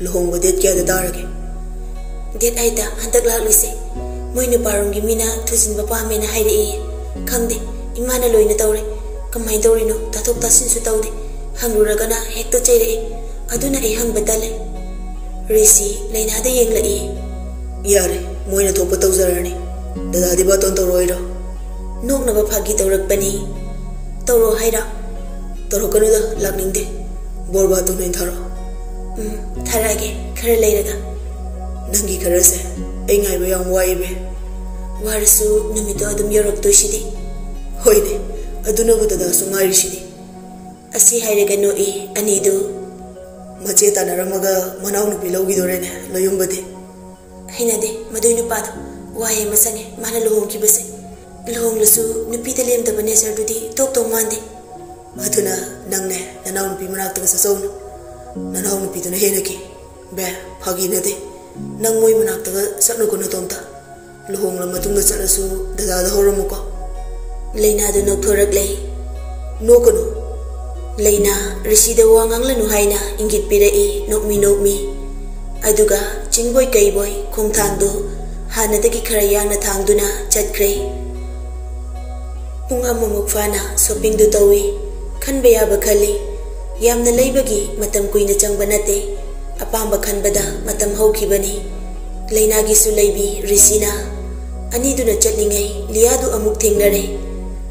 "ꯂꯨꯍꯣꯡꯕ ꯗꯦꯠ ꯀꯌꯥꯗ ꯇꯥꯔꯒꯦ?" "ꯗꯦꯠ ꯑꯩꯠꯇ ꯍꯟꯗꯛ ꯂꯥꯛꯂꯤꯁꯦ꯫ ꯃꯣꯏ ꯅꯨꯄꯥꯔꯣꯝꯒꯤ ꯃꯤꯅ ꯊꯨꯖꯤꯟꯕ ꯄꯥꯝꯃꯦꯅ ꯍꯥꯏꯔꯛꯏ꯫ ꯈꯪꯗꯦ, ꯏꯃꯥꯅ ꯂꯣꯏꯅ ꯇꯧꯔꯦ꯫ ꯀꯃꯥꯏꯅ ꯇꯧꯔꯤꯅꯣ? ꯇꯥꯊꯣꯛ ꯇꯥꯁꯤꯟꯁꯨ ꯇꯧꯗꯦ꯫ ꯍꯪꯂꯨꯔꯒꯅ ꯍꯦꯛꯇ ꯆꯩꯔꯛꯑꯦ꯫ ꯑꯗꯨꯅ ꯑꯩ ꯍꯪꯕ ꯇꯜꯂꯦ꯫" ꯔꯤꯁꯤ ꯂꯩꯅꯥꯗ ꯌꯦꯡꯂꯛꯏ꯫ "ꯌꯥꯔꯦ, ꯃꯣꯏꯅ ꯊꯣꯛꯄ ꯇꯧꯖꯔꯅꯤ꯫ ꯗꯗꯥꯗꯤ ꯕꯥꯇꯣꯟ ꯇꯧꯔꯛꯑꯣꯏꯔꯣ?" ꯅꯣꯛꯅꯕ ꯐꯥꯒꯤ ꯇꯧꯔꯛꯄꯅꯤ꯫ "ꯇꯧꯔꯣ ꯍꯥꯏꯔꯣ?" "ꯇꯧꯔꯛꯀꯅꯨꯗ, ꯂꯥꯛꯅꯤꯡꯗꯦ꯫ ꯕꯣꯔ ꯕꯥꯇꯣꯟ ꯑꯣꯏꯅ ꯊꯥꯔꯛꯑꯣ꯫" "ꯎꯝ, ꯊꯥꯔꯛꯑꯒꯦ, ꯈꯔ ꯂꯩꯔꯒ꯫" "ꯅꯪꯒꯤ ꯈꯔꯁꯦ ꯑꯩ ꯉꯥꯏꯕ ꯌꯥꯝ ꯋꯥꯏ ꯏꯕꯦ꯫" ꯋꯥꯔꯁꯨ ꯅꯨꯃꯤꯠꯇꯣ ꯑꯗꯨꯝ ꯌꯧꯔꯛꯇꯣꯏꯁꯤꯗꯤ꯫ ꯍꯣꯏꯅꯦ, ꯑꯗꯨꯅꯕꯨ ꯗꯗꯥꯁꯨ ꯉꯥꯏꯔꯤꯁꯤꯗꯤ꯫ ꯑꯁꯤ ꯍꯥꯏꯔꯒ ꯅꯣꯛꯏ ꯑꯅꯤꯗꯨ꯫ ꯃꯆꯦ ꯇꯥꯟꯅꯔꯝꯃꯒ ꯃꯅꯥꯎꯅꯨꯄꯤ ꯂꯧꯈꯤꯗꯣꯔꯦꯅꯦ ꯂꯣꯌꯨꯝꯕꯗꯤ꯫ ꯍꯩꯅꯗꯦ ꯃꯗꯨꯏ ꯅꯨꯄꯥꯗꯣ, ꯋꯥꯍꯩ ꯑꯃ ꯁꯪꯉꯦ ꯃꯥꯅ ꯂꯨꯍꯣꯡꯈꯤꯕꯁꯦ꯫ ꯂꯨꯍꯣꯡꯂꯁꯨ ꯅꯨꯄꯤꯗ ꯂꯦꯝꯗꯕ ꯅꯦꯆꯔꯗꯨꯗꯤ ꯇꯣꯛꯇꯧ ꯃꯥꯟꯗꯦ꯫ ꯑꯗꯨꯅ ꯅꯪꯅꯦ ꯅꯅꯥꯎꯅꯨꯄꯤ ꯃꯅꯥꯛꯇꯒ ꯆꯠꯆꯧꯅꯨ꯫ ꯅꯅꯥꯎꯅꯨꯄꯤꯗꯨꯅ ꯍꯦꯟꯅ ꯀꯤ꯫ ꯕꯦ, ꯐꯥꯒꯤ ꯅꯠꯇꯦ꯫ ꯅꯪ ꯃꯣꯏ ꯃꯅꯥꯛꯇꯒ ꯆꯠꯅꯨꯀꯣ ꯅꯇꯣꯝꯇ꯫ ꯂꯨꯍꯣꯡꯂ ꯃꯇꯨꯡꯗ ꯆꯠꯂꯁꯨ ꯗꯗꯥꯗ ꯍꯧꯔꯝꯃꯨꯀꯣ꯫ ꯂꯩꯅꯥꯗꯨ ꯅꯣꯛꯊꯣꯔꯛꯂꯦ꯫ ꯅꯣꯛꯀꯅꯨ꯫ ꯂꯩꯅꯥ ꯔꯤꯁꯤꯗ ꯋꯥ ꯉꯥꯡꯂꯅꯨ ꯍꯥꯏꯅ ꯏꯪꯒꯤꯠ ꯄꯤꯔꯛꯏ ꯅꯣꯛꯃꯤ ꯅꯣꯛꯃꯤ꯫ ꯑꯗꯨꯒ ꯆꯤꯡꯕꯣꯏ ꯀꯩꯕꯣꯏ ꯈꯣꯡꯊꯥꯡꯗꯨ ꯍꯥꯟꯅꯗꯒꯤ ꯈꯔ ꯌꯥꯡꯅ ꯊꯥꯡꯗꯨꯅ ꯆꯠꯈ꯭ꯔꯦ꯫ ꯄꯨꯡ ꯑꯃꯃꯨꯛ ꯐꯥꯅ ꯁꯣꯄꯤꯡꯗꯨ ꯇꯧꯏ꯫ ꯈꯟꯕ ꯌꯥꯕ ꯈꯜꯂꯤ꯫ ꯌꯥꯝꯅ ꯂꯩꯕꯒꯤ ꯃꯇꯝ ꯀꯨꯏꯅ ꯆꯪꯕ ꯅꯠꯇꯦ꯫ ꯑꯄꯥꯝꯕ ꯈꯟꯕꯗ ꯃꯇꯝ ꯍꯧꯈꯤꯕꯅꯤ꯫ ꯂꯩꯅꯥꯒꯤꯁꯨ ꯂꯩꯕꯤ ꯔꯤꯁꯤꯅ꯫ ꯑꯅꯤꯗꯨꯅ ꯆꯠꯂꯤꯉꯩ ꯂꯤꯌꯥꯗꯨ ꯑꯃꯨꯛ ꯊꯦꯡꯅꯔꯦ꯫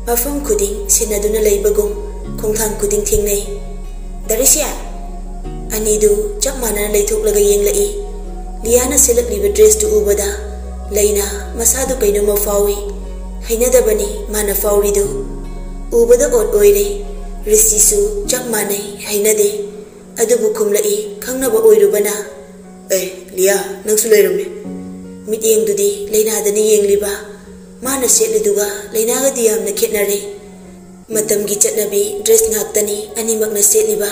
ꯃꯐꯝ ꯈꯨꯗꯤꯡ ꯁꯦꯟꯅꯗꯨꯅ ꯂꯩꯕꯒꯨꯝ ꯈꯣꯡꯊꯥꯡ ꯈꯨꯗꯤꯡ ꯊꯦꯡꯅꯩ꯫ "ꯗꯥꯔꯤꯁꯤꯌꯥ!" ꯑꯅꯤꯗꯨ ꯆꯞ ꯃꯥꯟꯅꯅ ꯂꯩꯊꯣꯛꯂꯒ ꯌꯦꯡꯂꯛꯏ꯫ ꯂꯤꯌꯥꯅ ꯁꯦꯠꯂꯛꯂꯤꯕ ꯗ꯭ꯔꯦꯁꯇꯨ ꯎꯕꯗ ꯂꯩꯅꯥ ꯃꯁꯥꯗꯨ ꯀꯩꯅꯣꯝꯃ ꯐꯥꯎꯏ꯫ ꯍꯩꯅꯗꯕꯅꯤ ꯃꯥꯅ ꯐꯥꯎꯔꯤꯗꯨ꯫ ꯎꯕꯗ ꯑꯣꯠ ꯑꯣꯏꯔꯦ꯫ ꯔꯤꯁꯤꯁꯨ ꯆꯞ ꯃꯥꯟꯅꯩ, ꯍꯩꯅꯗꯦ꯫ ꯑꯗꯨꯕꯨ ꯈꯨꯝꯂꯛꯏ ꯈꯪꯅꯕ ꯑꯣꯏꯔꯨꯕꯅ꯫ "ꯑꯦ, ꯂꯤꯌꯥ, ꯅꯪꯁꯨ ꯂꯩꯔꯝꯃꯦ꯫" ꯃꯤꯠꯌꯦꯡꯗꯨꯗꯤ ꯂꯩꯅꯥꯗꯅꯤ ꯌꯦꯡꯂꯤꯕ꯫ ꯃꯥꯅ ꯁꯦꯠꯂꯤꯗꯨꯒ ꯂꯩꯅꯥꯒꯗꯤ ꯌꯥꯝꯅ ꯈꯦꯠꯅꯔꯦ꯫ ꯃꯇꯝꯒꯤ ꯆꯠꯅꯕꯤ ꯗ꯭ꯔꯦꯁ ꯉꯥꯛꯇꯅꯤ ꯑꯅꯤꯃꯛꯅ ꯁꯦꯠꯂꯤꯕ꯫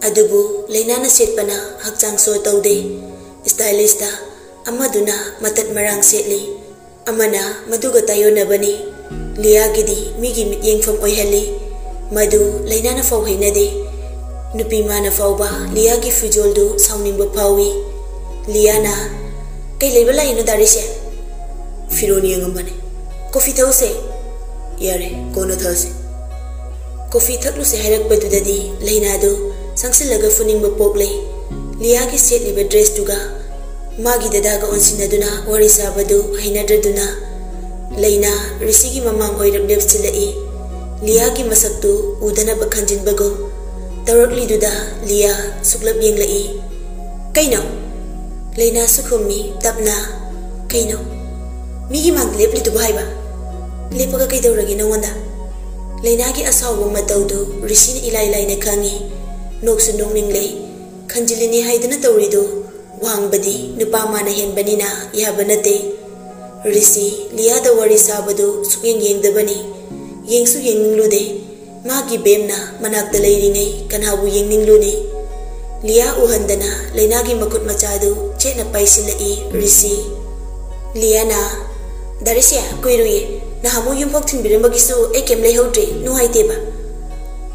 ꯑꯗꯨꯕꯨ ꯂꯩꯅꯥꯅ ꯁꯦꯠꯄꯅ ꯍꯛꯆꯥꯡ ꯁꯣ ꯇꯧꯗꯦ꯫ ꯁ꯭ꯇꯥꯏꯂꯤꯁꯇ ꯑꯃꯗꯨꯅ ꯃꯇꯠ ꯃꯔꯥꯡ ꯁꯦꯠꯂꯤ꯫ ꯑꯃꯅ ꯃꯗꯨꯒ ꯇꯥꯏꯌꯣꯟꯅꯕꯅꯤ꯫ ꯂꯤꯌꯥꯒꯤꯗꯤ ꯃꯤꯒꯤ ꯃꯤꯠꯌꯦꯡꯐꯝ ꯑꯣꯏꯍꯜꯂꯤ꯫ ꯃꯗꯨ ꯂꯩꯅꯥꯅ ꯐꯥꯎ ꯍꯩꯅꯗꯦ꯫ ꯅꯨꯄꯤ ꯃꯥꯅ ꯐꯥꯎꯕ ꯂꯤꯌꯥꯒꯤ ꯐꯤꯖꯣꯜꯗꯨ ꯁꯥꯎꯅꯤꯡꯕ ꯐꯥꯎꯏ꯫ ꯂꯤꯌꯥꯅ, "ꯀꯩ ꯂꯩꯕ ꯂꯥꯛꯏꯅꯣ ꯗꯥꯔꯤꯁꯦ?" "ꯐꯤꯔꯣꯜ ꯌꯦꯡꯉꯝꯕꯅꯦ꯫" "ꯀꯣꯐꯤ ꯊꯛꯎꯁꯦ꯫" "ꯌꯥꯔꯦ, ꯀꯣꯟꯅ ꯊꯛꯑꯁꯤ꯫" ꯀꯣꯐꯤ ꯊꯛꯂꯨꯁꯦ ꯍꯥꯏꯔꯛꯄꯗꯨꯗꯗꯤ ꯂꯩꯅꯥꯗꯨ ꯁꯪꯁꯤꯜꯂꯒ ꯐꯨꯅꯤꯡꯕ ꯄꯣꯛꯂꯦ꯫ ꯂꯤꯌꯥꯒꯤ ꯁꯦꯠꯂꯤꯕ ꯗ꯭ꯔꯦꯁꯇꯨꯒ ꯃꯥꯒꯤ ꯗꯗꯥꯒ ꯑꯣꯟꯁꯤꯟꯅꯗꯨꯅ ꯋꯥꯔꯤ ꯁꯥꯕꯗꯨ ꯍꯩꯅꯗ꯭ꯔꯗꯨꯅ ꯂꯩꯅꯥ ꯔꯤꯁꯤꯒꯤ ꯃꯃꯥꯡ ꯑꯣꯏꯔꯞ ꯂꯦꯞꯁꯤꯜꯂꯛꯏ꯫ ꯂꯤꯌꯥꯒꯤ ꯃꯁꯛꯇꯨ ꯎꯗꯅꯕ ꯈꯟꯖꯤꯟꯕꯒꯨꯝ ꯇꯧꯔꯛꯂꯤꯗꯨꯗ ꯂꯤꯌꯥ ꯁꯨꯛꯂꯞ ꯌꯦꯡꯂꯛꯏ꯫ "ꯀꯩꯅꯣ?" ꯂꯩꯅꯥꯁꯨ ꯈꯨꯝꯃꯤ ꯇꯞꯅ, "ꯀꯩꯅꯣ?" ꯃꯤꯒꯤ ꯃꯥꯡꯗ ꯂꯦꯞꯂꯤꯗꯨꯕꯨ ꯍꯥꯏꯕ? ꯂꯦꯞꯄꯒ ꯀꯩꯗꯧꯔꯒꯦ ꯅꯉꯣꯟꯗ? ꯂꯩꯅꯥꯒꯤ ꯑꯁꯥꯎꯕ ꯃꯇꯧꯗꯨ ꯔꯤꯁꯤꯅ ꯏꯂꯥꯏ ꯂꯥꯏꯅ ꯈꯪꯏ꯫ ꯅꯣꯛꯁꯨ ꯅꯣꯛꯅꯤꯡꯂꯦ꯫ ꯈꯟꯖꯤꯜꯂꯤꯅꯤ ꯍꯥꯏꯗꯨꯅ ꯇꯧꯔꯤꯗꯨ ꯋꯥꯡꯕꯗꯤ ꯅꯨꯄꯥ ꯃꯥꯅ ꯍꯦꯟꯕꯅꯤꯅ ꯌꯥꯕ ꯅꯠꯇꯦ꯫ ꯔꯤꯁꯤ ꯂꯤꯌꯥꯗ ꯋꯥꯔꯤ ꯁꯥꯕꯗꯨ ꯁꯨꯛꯌꯦꯡ ꯌꯦꯡꯗꯕꯅꯤ꯫ ꯌꯦꯡꯁꯨ ꯌꯦꯡꯅꯤꯡꯂꯨꯗꯦ꯫ ꯃꯥꯒꯤ ꯕꯦꯝꯅ ꯃꯅꯥꯛꯇ ꯂꯩꯔꯤꯉꯩ ꯀꯅꯥꯕꯨ ꯌꯦꯡꯅꯤꯡꯂꯨꯅꯤ? ꯂꯤꯌꯥ ꯎꯍꯟꯗꯅ ꯂꯩꯅꯥꯒꯤ ꯃꯈꯨꯠ ꯃꯆꯥꯗꯨ ꯆꯦꯠꯅ ꯄꯥꯏꯁꯤꯜꯂꯛꯏ ꯔꯤꯁꯤ꯫ ꯂꯤꯌꯥꯅ, "ꯗꯥ ꯔꯤꯁꯤ, ꯀꯨꯏꯔꯨꯏꯌꯦ꯫ ꯅꯍꯥꯟꯃꯨꯛ ꯌꯨꯝꯐꯥꯎ ꯊꯤꯟꯕꯤꯔꯝꯕꯒꯤꯁꯨ ꯑꯩ ꯀꯩꯝ ꯂꯩꯍꯧꯗ꯭ꯔꯦ, ꯅꯨꯡꯉꯥꯏꯇꯦꯕ꯫"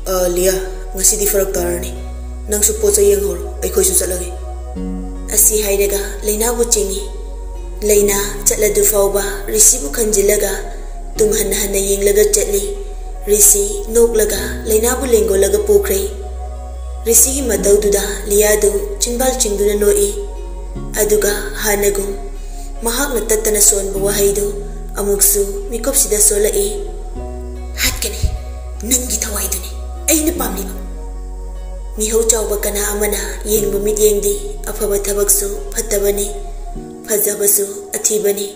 "ꯑ, ꯂꯤꯌꯥ, ꯉꯁꯤꯗꯤ ꯐꯔꯛ ꯇꯥꯔꯅꯤ꯫ ꯅꯪꯁꯨ ꯄꯣꯠ ꯆꯩ ꯌꯦꯡꯍꯧꯔꯣ, ꯑꯩꯈꯣꯏꯁꯨ ꯆꯠꯂꯒꯦ꯫" ꯑꯁꯤ ꯍꯥꯏꯔꯒ ꯂꯩꯅꯥꯕꯨ ꯆꯤꯡꯏ꯫ ꯂꯩꯅꯥ ꯆꯠꯂꯗꯨ ꯐꯥꯎꯕ ꯔꯤꯁꯤꯕꯨ ꯈꯟꯖꯤꯜꯂꯒ ꯇꯨꯡ ꯍꯟꯅ ꯍꯟꯅ ꯌꯦꯡꯂꯒ ꯆꯠꯂꯤ꯫ ꯔꯤꯁꯤ ꯅꯣꯛꯂꯒ ꯂꯩꯅꯥꯕꯨ ꯂꯦꯡꯒꯣꯜꯂꯒ ꯄꯨꯈ꯭ꯔꯦ꯫ ꯔꯤꯁꯤꯒꯤ ꯃꯇꯧꯗꯨꯗ ꯂꯤꯌꯥꯗꯨ ꯆꯤꯟꯕꯥꯜ ꯆꯤꯡꯗꯨꯅ ꯅꯣꯛꯏ꯫ ꯑꯗꯨꯒ ꯍꯥꯟꯅꯒꯨꯝ ꯃꯍꯥꯛꯅ ꯇꯠꯇꯅ ꯁꯣꯟꯕ ꯋꯥꯍꯩꯗꯨ ꯑꯃꯨꯛꯁꯨ ꯃꯤꯀꯨꯞꯁꯤꯗ ꯁꯣꯜꯂꯛꯏ꯫ "ꯍꯥꯠꯀꯅꯤ, ꯅꯪꯒꯤ ꯊꯋꯥꯏꯗꯨꯅꯤ ꯑꯩꯅ ꯄꯥꯝꯂꯤꯕ꯫" ꯃꯤꯍꯧ ꯆꯥꯎꯕ ꯀꯅꯥ ꯑꯃꯅ ꯌꯦꯡꯕ ꯃꯤꯠꯌꯦꯡꯗꯤ ꯑꯐꯕ ꯊꯕꯛꯁꯨ ꯐꯠꯇꯕꯅꯤ, ꯐꯖꯕꯁꯨ ꯑꯊꯤꯕꯅꯤ,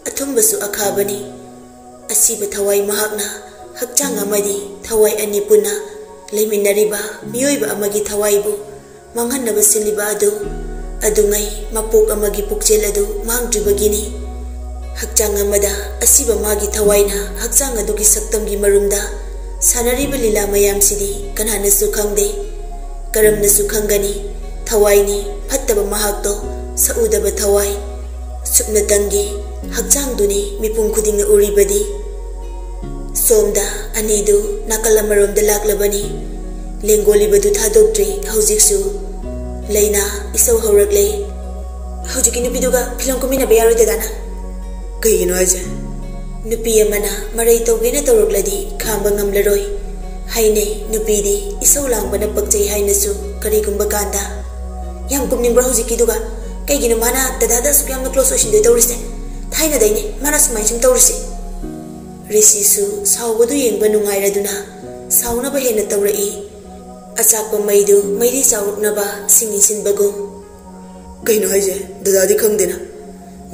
ꯑꯊꯨꯝꯕꯁꯨ ꯑꯈꯥꯕꯅꯤ꯫ ꯑꯁꯤꯕ ꯊꯋꯥꯏ ꯃꯍꯥꯛꯅ ꯍꯛꯆꯥꯡ ꯑꯃꯗꯤ ꯊꯋꯥꯏ ꯑꯅꯤ ꯄꯨꯟꯅ ꯂꯩꯃꯤꯟꯅꯔꯤꯕ ꯃꯤꯑꯣꯏꯕ ꯑꯃꯒꯤ ꯊꯋꯥꯏꯕꯨ ꯃꯥꯡꯍꯟꯅꯕ ꯁꯤꯜꯂꯤꯕ ꯑꯗꯨ ꯑꯗꯨꯉꯩ ꯃꯄꯣꯛ ꯑꯃꯒꯤ ꯄꯨꯛꯆꯦꯜ ꯑꯗꯨ ꯃꯥꯡꯗ꯭ꯔꯤꯕꯒꯤꯅꯤ꯫ ꯍꯛꯆꯥꯡ ꯑꯃꯗ ꯑꯁꯤꯕ ꯃꯥꯒꯤ ꯊꯋꯥꯏꯅ ꯍꯛꯆꯥꯡ ꯑꯗꯨꯒꯤ ꯁꯛꯇꯝꯒꯤ ꯃꯔꯨꯝꯗ ꯁꯥꯟꯅꯔꯤꯕ ꯂꯤꯂꯥ ꯃꯌꯥꯝꯁꯤꯗꯤ ꯀꯅꯥꯅꯁꯨ ꯈꯪꯗꯦ꯫ ꯀꯔꯝꯅꯁꯨ ꯈꯪꯒꯅꯤ? ꯊꯋꯥꯏꯅꯤ ꯐꯠꯇꯕ ꯃꯍꯥꯛꯇꯣ, ꯁꯛꯎꯗꯕ ꯊꯋꯥꯏ꯫ ꯁꯨꯞꯅꯇꯪꯒꯤ ꯍꯛꯆꯥꯡꯗꯨꯅꯤ ꯃꯤꯄꯨꯝ ꯈꯨꯗꯤꯡꯅ ꯎꯔꯤꯕꯗꯤ꯫ ꯁꯣꯝꯗ ꯑꯅꯤꯗꯨ ꯅꯥꯀꯜ ꯑꯃꯔꯣꯝꯗ ꯂꯥꯛꯂꯕꯅꯤ꯫ ꯂꯦꯡꯒꯣꯜꯂꯤꯕꯗꯨ ꯊꯥꯗꯣꯛꯇ꯭ꯔꯤ ꯍꯧꯖꯤꯛꯁꯨ꯫ ꯂꯩꯅꯥ ꯏꯁꯧ ꯍꯧꯔꯛꯂꯦ꯫ "ꯍꯧꯖꯤꯛꯀꯤ ꯅꯨꯄꯤꯗꯨꯒ ꯐꯤꯂꯝ ꯀꯨꯝꯃꯤꯟꯅꯕ ꯌꯥꯔꯣꯏ ꯗꯗꯥꯅ꯫" "ꯀꯩꯒꯤꯅꯣ ꯍꯥꯏꯁꯦ?" "ꯅꯨꯄꯤ ꯑꯃꯅ ꯃꯔꯩ ꯇꯧꯒꯦꯅ ꯇꯧꯔꯛꯂꯗꯤ ꯈꯥꯡꯕ ꯉꯝꯂꯔꯣꯏ꯫ ꯍꯥꯏꯅꯩ, ꯅꯨꯄꯤꯗꯤ ꯏꯁꯧ ꯂꯥꯡꯕꯅ ꯄꯛꯆꯩ ꯍꯥꯏꯅꯁꯨ ꯀꯔꯤꯒꯨꯝꯕ ꯀꯥꯟꯗ꯫" "ꯌꯥꯝ ꯀꯨꯝꯅꯤꯡꯕ꯭ꯔꯣ ꯍꯧꯖꯤꯛꯀꯤꯗꯨꯒ? ꯀꯩꯒꯤꯅꯣ ꯃꯥꯅ ꯗꯗꯥꯗ ꯑꯁꯨꯛ ꯌꯥꯝꯅ ꯀ꯭ꯂꯣꯁ ꯑꯣꯏꯁꯤꯟꯗꯣꯏ ꯇꯧꯔꯤꯁꯦ? ꯊꯥꯏꯅꯗꯩꯅꯦ ꯃꯥꯅ ꯁꯨꯃꯥꯏꯅ ꯁꯨꯝ ꯇꯧꯔꯤꯁꯦ꯫" ꯔꯤꯁꯤꯁꯨ ꯁꯥꯎꯕꯗꯨ ꯌꯦꯡꯕ ꯅꯨꯡꯉꯥꯏꯔꯗꯨꯅ ꯁꯥꯎꯅꯕ ꯍꯦꯟꯅ ꯇꯧꯔꯛꯏ꯫ ꯑꯆꯥꯛꯄ ꯃꯩꯗꯨ ꯃꯩꯔꯤ ꯆꯥꯎꯔꯛꯅꯕ ꯁꯤꯡ ꯏꯟꯁꯤꯟꯕꯒꯨꯝ꯫ "ꯀꯩꯅꯣ ꯍꯥꯏꯁꯦ? ꯗꯗꯥꯗꯤ ꯈꯪꯗꯦꯅ?"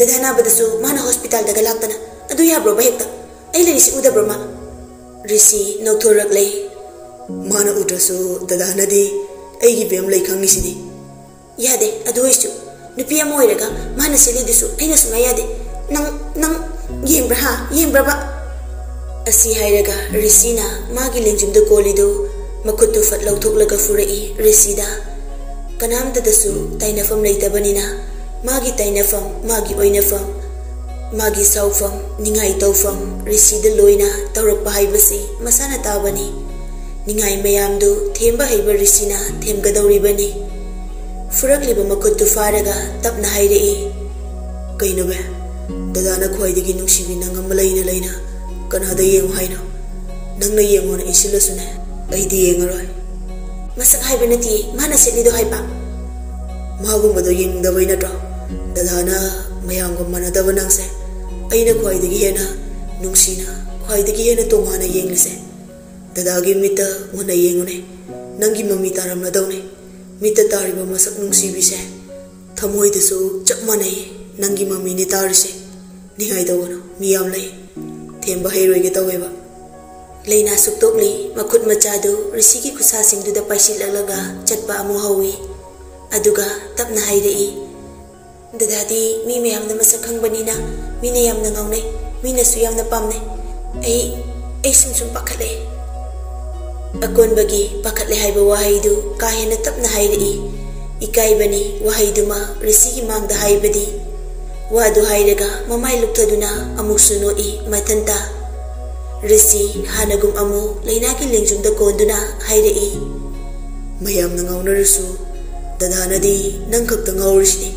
ꯗꯗꯥ ꯅꯥꯕꯗꯁꯨ ꯃꯥꯅ ꯍꯣꯁꯄꯤꯇꯥꯜꯗꯒ ꯂꯥꯛꯇꯅ꯫ ꯑꯗꯨ ꯌꯥꯕ꯭ꯔꯣꯕ ꯍꯦꯛꯇ? ꯑꯩ ꯂꯩꯔꯤꯁꯤ ꯎꯗꯕ꯭ꯔꯣ ꯃꯥ? ꯔꯤꯁꯤ ꯅꯧꯊꯣꯔꯛꯂꯦ꯫ ꯃꯥꯅ ꯎꯗ꯭ꯔꯁꯨ ꯗꯗꯥꯅꯗꯤ ꯑꯩꯒꯤ ꯕꯦꯝ ꯂꯩ ꯈꯪꯉꯤꯁꯤꯗꯤ꯫ ꯌꯥꯗꯦ, ꯑꯗꯨ ꯑꯣꯏꯁꯨ ꯅꯨꯄꯤ ꯑꯃ ꯑꯣꯏꯔꯒ ꯃꯥꯅ ꯁꯦꯠꯂꯤꯗꯨꯁꯨ ꯑꯩꯅ ꯁꯨꯡꯌꯥ ꯌꯥꯗꯦ꯫ ꯅꯪ, ꯅꯪ ꯌꯦꯡꯕ꯭ꯔꯥ ꯍꯥ? ꯌꯦꯡꯕ꯭ꯔꯕ? ꯑꯁꯤ ꯍꯥꯏꯔꯒ ꯔꯤꯁꯤꯅ ꯃꯥꯒꯤ ꯂꯦꯡꯖꯨꯝꯗ ꯀꯣꯜꯂꯤꯗꯨ ꯃꯈꯨꯠꯇꯨ ꯐꯠ ꯂꯧꯊꯣꯛꯂꯒ ꯐꯨꯔꯛꯏ ꯔꯤꯁꯤꯗ꯫ ꯀꯅꯥꯝꯇꯗꯁꯨ ꯇꯥꯏꯅꯐꯝ ꯂꯩꯇꯕꯅꯤꯅ ꯃꯥꯒꯤ ꯇꯥꯏꯅꯐꯝ, ꯃꯥꯒꯤ ꯑꯣꯏꯅꯐꯝ, ꯃꯥꯒꯤ ꯁꯥꯎꯐꯝ, ꯅꯤꯡꯉꯥꯏ ꯇꯧꯐꯝ ꯔꯤꯁꯤꯗ ꯂꯣꯏꯅ ꯇꯧꯔꯛꯄ ꯍꯥꯏꯕꯁꯤ ꯃꯁꯥꯅ ꯇꯥꯕꯅꯤ꯫ ꯅꯤꯡꯉꯥꯏ ꯃꯌꯥꯝꯗꯨ ꯊꯦꯝꯕ ꯍꯩꯕ ꯔꯤꯁꯤꯅ ꯊꯦꯝꯒꯗꯧꯔꯤꯕꯅꯤ꯫ ꯐꯨꯔꯛꯂꯤꯕ ꯃꯈꯨꯠꯇꯨ ꯐꯥꯔꯒ ꯇꯞꯅ ꯍꯥꯏꯔꯛꯏ, "ꯀꯩꯅꯣ ꯕꯦ? ꯗꯗꯥꯅ ꯈ꯭ꯋꯥꯏꯗꯒꯤ ꯅꯨꯡꯁꯤꯕꯤ ꯅꯪ ꯑꯃ ꯂꯩꯅ ꯂꯩꯅ ꯀꯅꯥꯗ ꯌꯦꯡꯉꯨ ꯍꯥꯏꯅꯣ? ꯅꯪꯅ ꯌꯦꯡꯉꯣꯅ ꯏꯟꯁꯤꯜꯂꯁꯨꯅꯦ, ꯑꯩꯗꯤ ꯌꯦꯡꯉꯔꯣꯏ꯫" ꯃꯁꯛ ꯍꯥꯏꯕ ꯅꯠꯇꯦ, ꯃꯥꯅ ꯁꯦꯠꯂꯤꯗꯣ ꯍꯥꯏꯕ꯫ ꯃꯥꯒꯨꯝꯕꯗꯣ ꯌꯦꯡꯅꯤꯡꯗꯕꯩ ꯅꯠꯇ꯭ꯔꯣ ꯗꯗꯥꯅ ꯃꯌꯥꯝꯒ ꯃꯥꯟꯅꯗꯕ ꯅꯪꯁꯦ ꯑꯩꯅ ꯈ꯭ꯋꯥꯏꯗꯒꯤ ꯍꯦꯟꯅ ꯅꯨꯡꯁꯤꯅ, ꯈ꯭ꯋꯥꯏꯗꯒꯤ ꯍꯦꯟꯅ ꯇꯣꯉꯥꯟꯅ ꯌꯦꯡꯂꯤꯁꯦ? ꯗꯗꯥꯒꯤ ꯃꯤꯠꯇ ꯃꯨꯟꯅ ꯌꯦꯡꯉꯨꯅꯦ, ꯅꯪꯒꯤ ꯃꯃꯤ ꯇꯥꯔꯝꯂꯗꯧꯅꯦ꯫ ꯃꯤꯠꯇ ꯇꯥꯔꯤꯕ ꯃꯁꯛ ꯅꯨꯡꯁꯤꯕꯤꯁꯦ ꯊꯃꯣꯏꯗꯁꯨ ꯆꯞ ꯃꯥꯟꯅꯩ, ꯅꯪꯒꯤ ꯃꯃꯤꯅꯦ ꯇꯥꯔꯤꯁꯦ꯫ ꯅꯤꯡꯉꯥꯏ ꯇꯧꯒꯅꯨ, ꯃꯤ ꯌꯥꯝ ꯂꯩ, ꯊꯦꯝꯕ ꯍꯩꯔꯣꯏꯒꯦ ꯇꯧꯋꯦꯕ꯫ ꯂꯩꯅꯥ ꯁꯨꯛꯇꯣꯛꯂꯤ ꯃꯈꯨꯠ ꯃꯆꯥꯗꯨ ꯔꯤꯁꯤꯒꯤ ꯈꯨꯠꯁꯥꯁꯤꯡꯗꯨꯗ ꯄꯥꯏꯁꯤꯜꯂꯛꯂꯒ ꯆꯠꯄ ꯑꯃꯨꯛ ꯍꯧꯏ꯫ ꯑꯗꯨꯒ ꯇꯞꯅ ꯍꯥꯏꯔꯛꯏ, "ꯗꯗꯥꯗꯤ ꯃꯤ ꯃꯌꯥꯝꯅ ꯃꯁꯛ ꯈꯪꯕꯅꯤꯅ ꯃꯤꯅ ꯌꯥꯝꯅ ꯉꯥꯎꯅꯩ, ꯃꯤꯅꯁꯨ ꯌꯥꯝꯅ ꯄꯥꯝꯅꯩ꯫ ꯑꯩ, ꯑꯩ ꯁꯨꯝ ꯁꯨꯝ ꯄꯥꯈꯠꯂꯛꯑꯦ꯫" ꯑꯀꯣꯟꯕꯒꯤ "ꯄꯥꯈꯠꯂꯦ" ꯍꯥꯏꯕ ꯋꯥꯍꯩꯗꯨ ꯀꯥ ꯍꯦꯟꯅ ꯇꯞꯅ ꯍꯥꯏꯔꯛꯏ꯫ ꯏꯀꯥꯏꯕꯅꯤ ꯋꯥꯍꯩꯗꯨꯃ ꯔꯤꯁꯤꯒꯤ ꯃꯥꯡꯗ ꯍꯥꯏꯕꯗꯤ꯫ ꯋꯥꯗꯨ ꯍꯥꯏꯔꯒ ꯃꯃꯥꯏ ꯂꯨꯞꯊꯗꯨꯅ ꯑꯃꯨꯛꯁꯨ ꯅꯣꯛꯏ ꯃꯊꯟꯇ꯫ ꯔꯤꯁꯤ ꯍꯥꯟꯅꯒꯨꯝ ꯑꯃꯨꯛ ꯂꯩꯅꯥꯒꯤ ꯂꯦꯡꯖꯨꯝꯗ ꯀꯣꯟꯗꯨꯅ ꯍꯥꯏꯔꯛꯏ, "ꯃꯌꯥꯝꯅ ꯉꯥꯎꯅꯔꯁꯨ ꯗꯗꯥꯅꯗꯤ ꯅꯪ ꯈꯛꯇ ꯉꯥꯎꯔꯤꯁꯤꯗꯤ꯫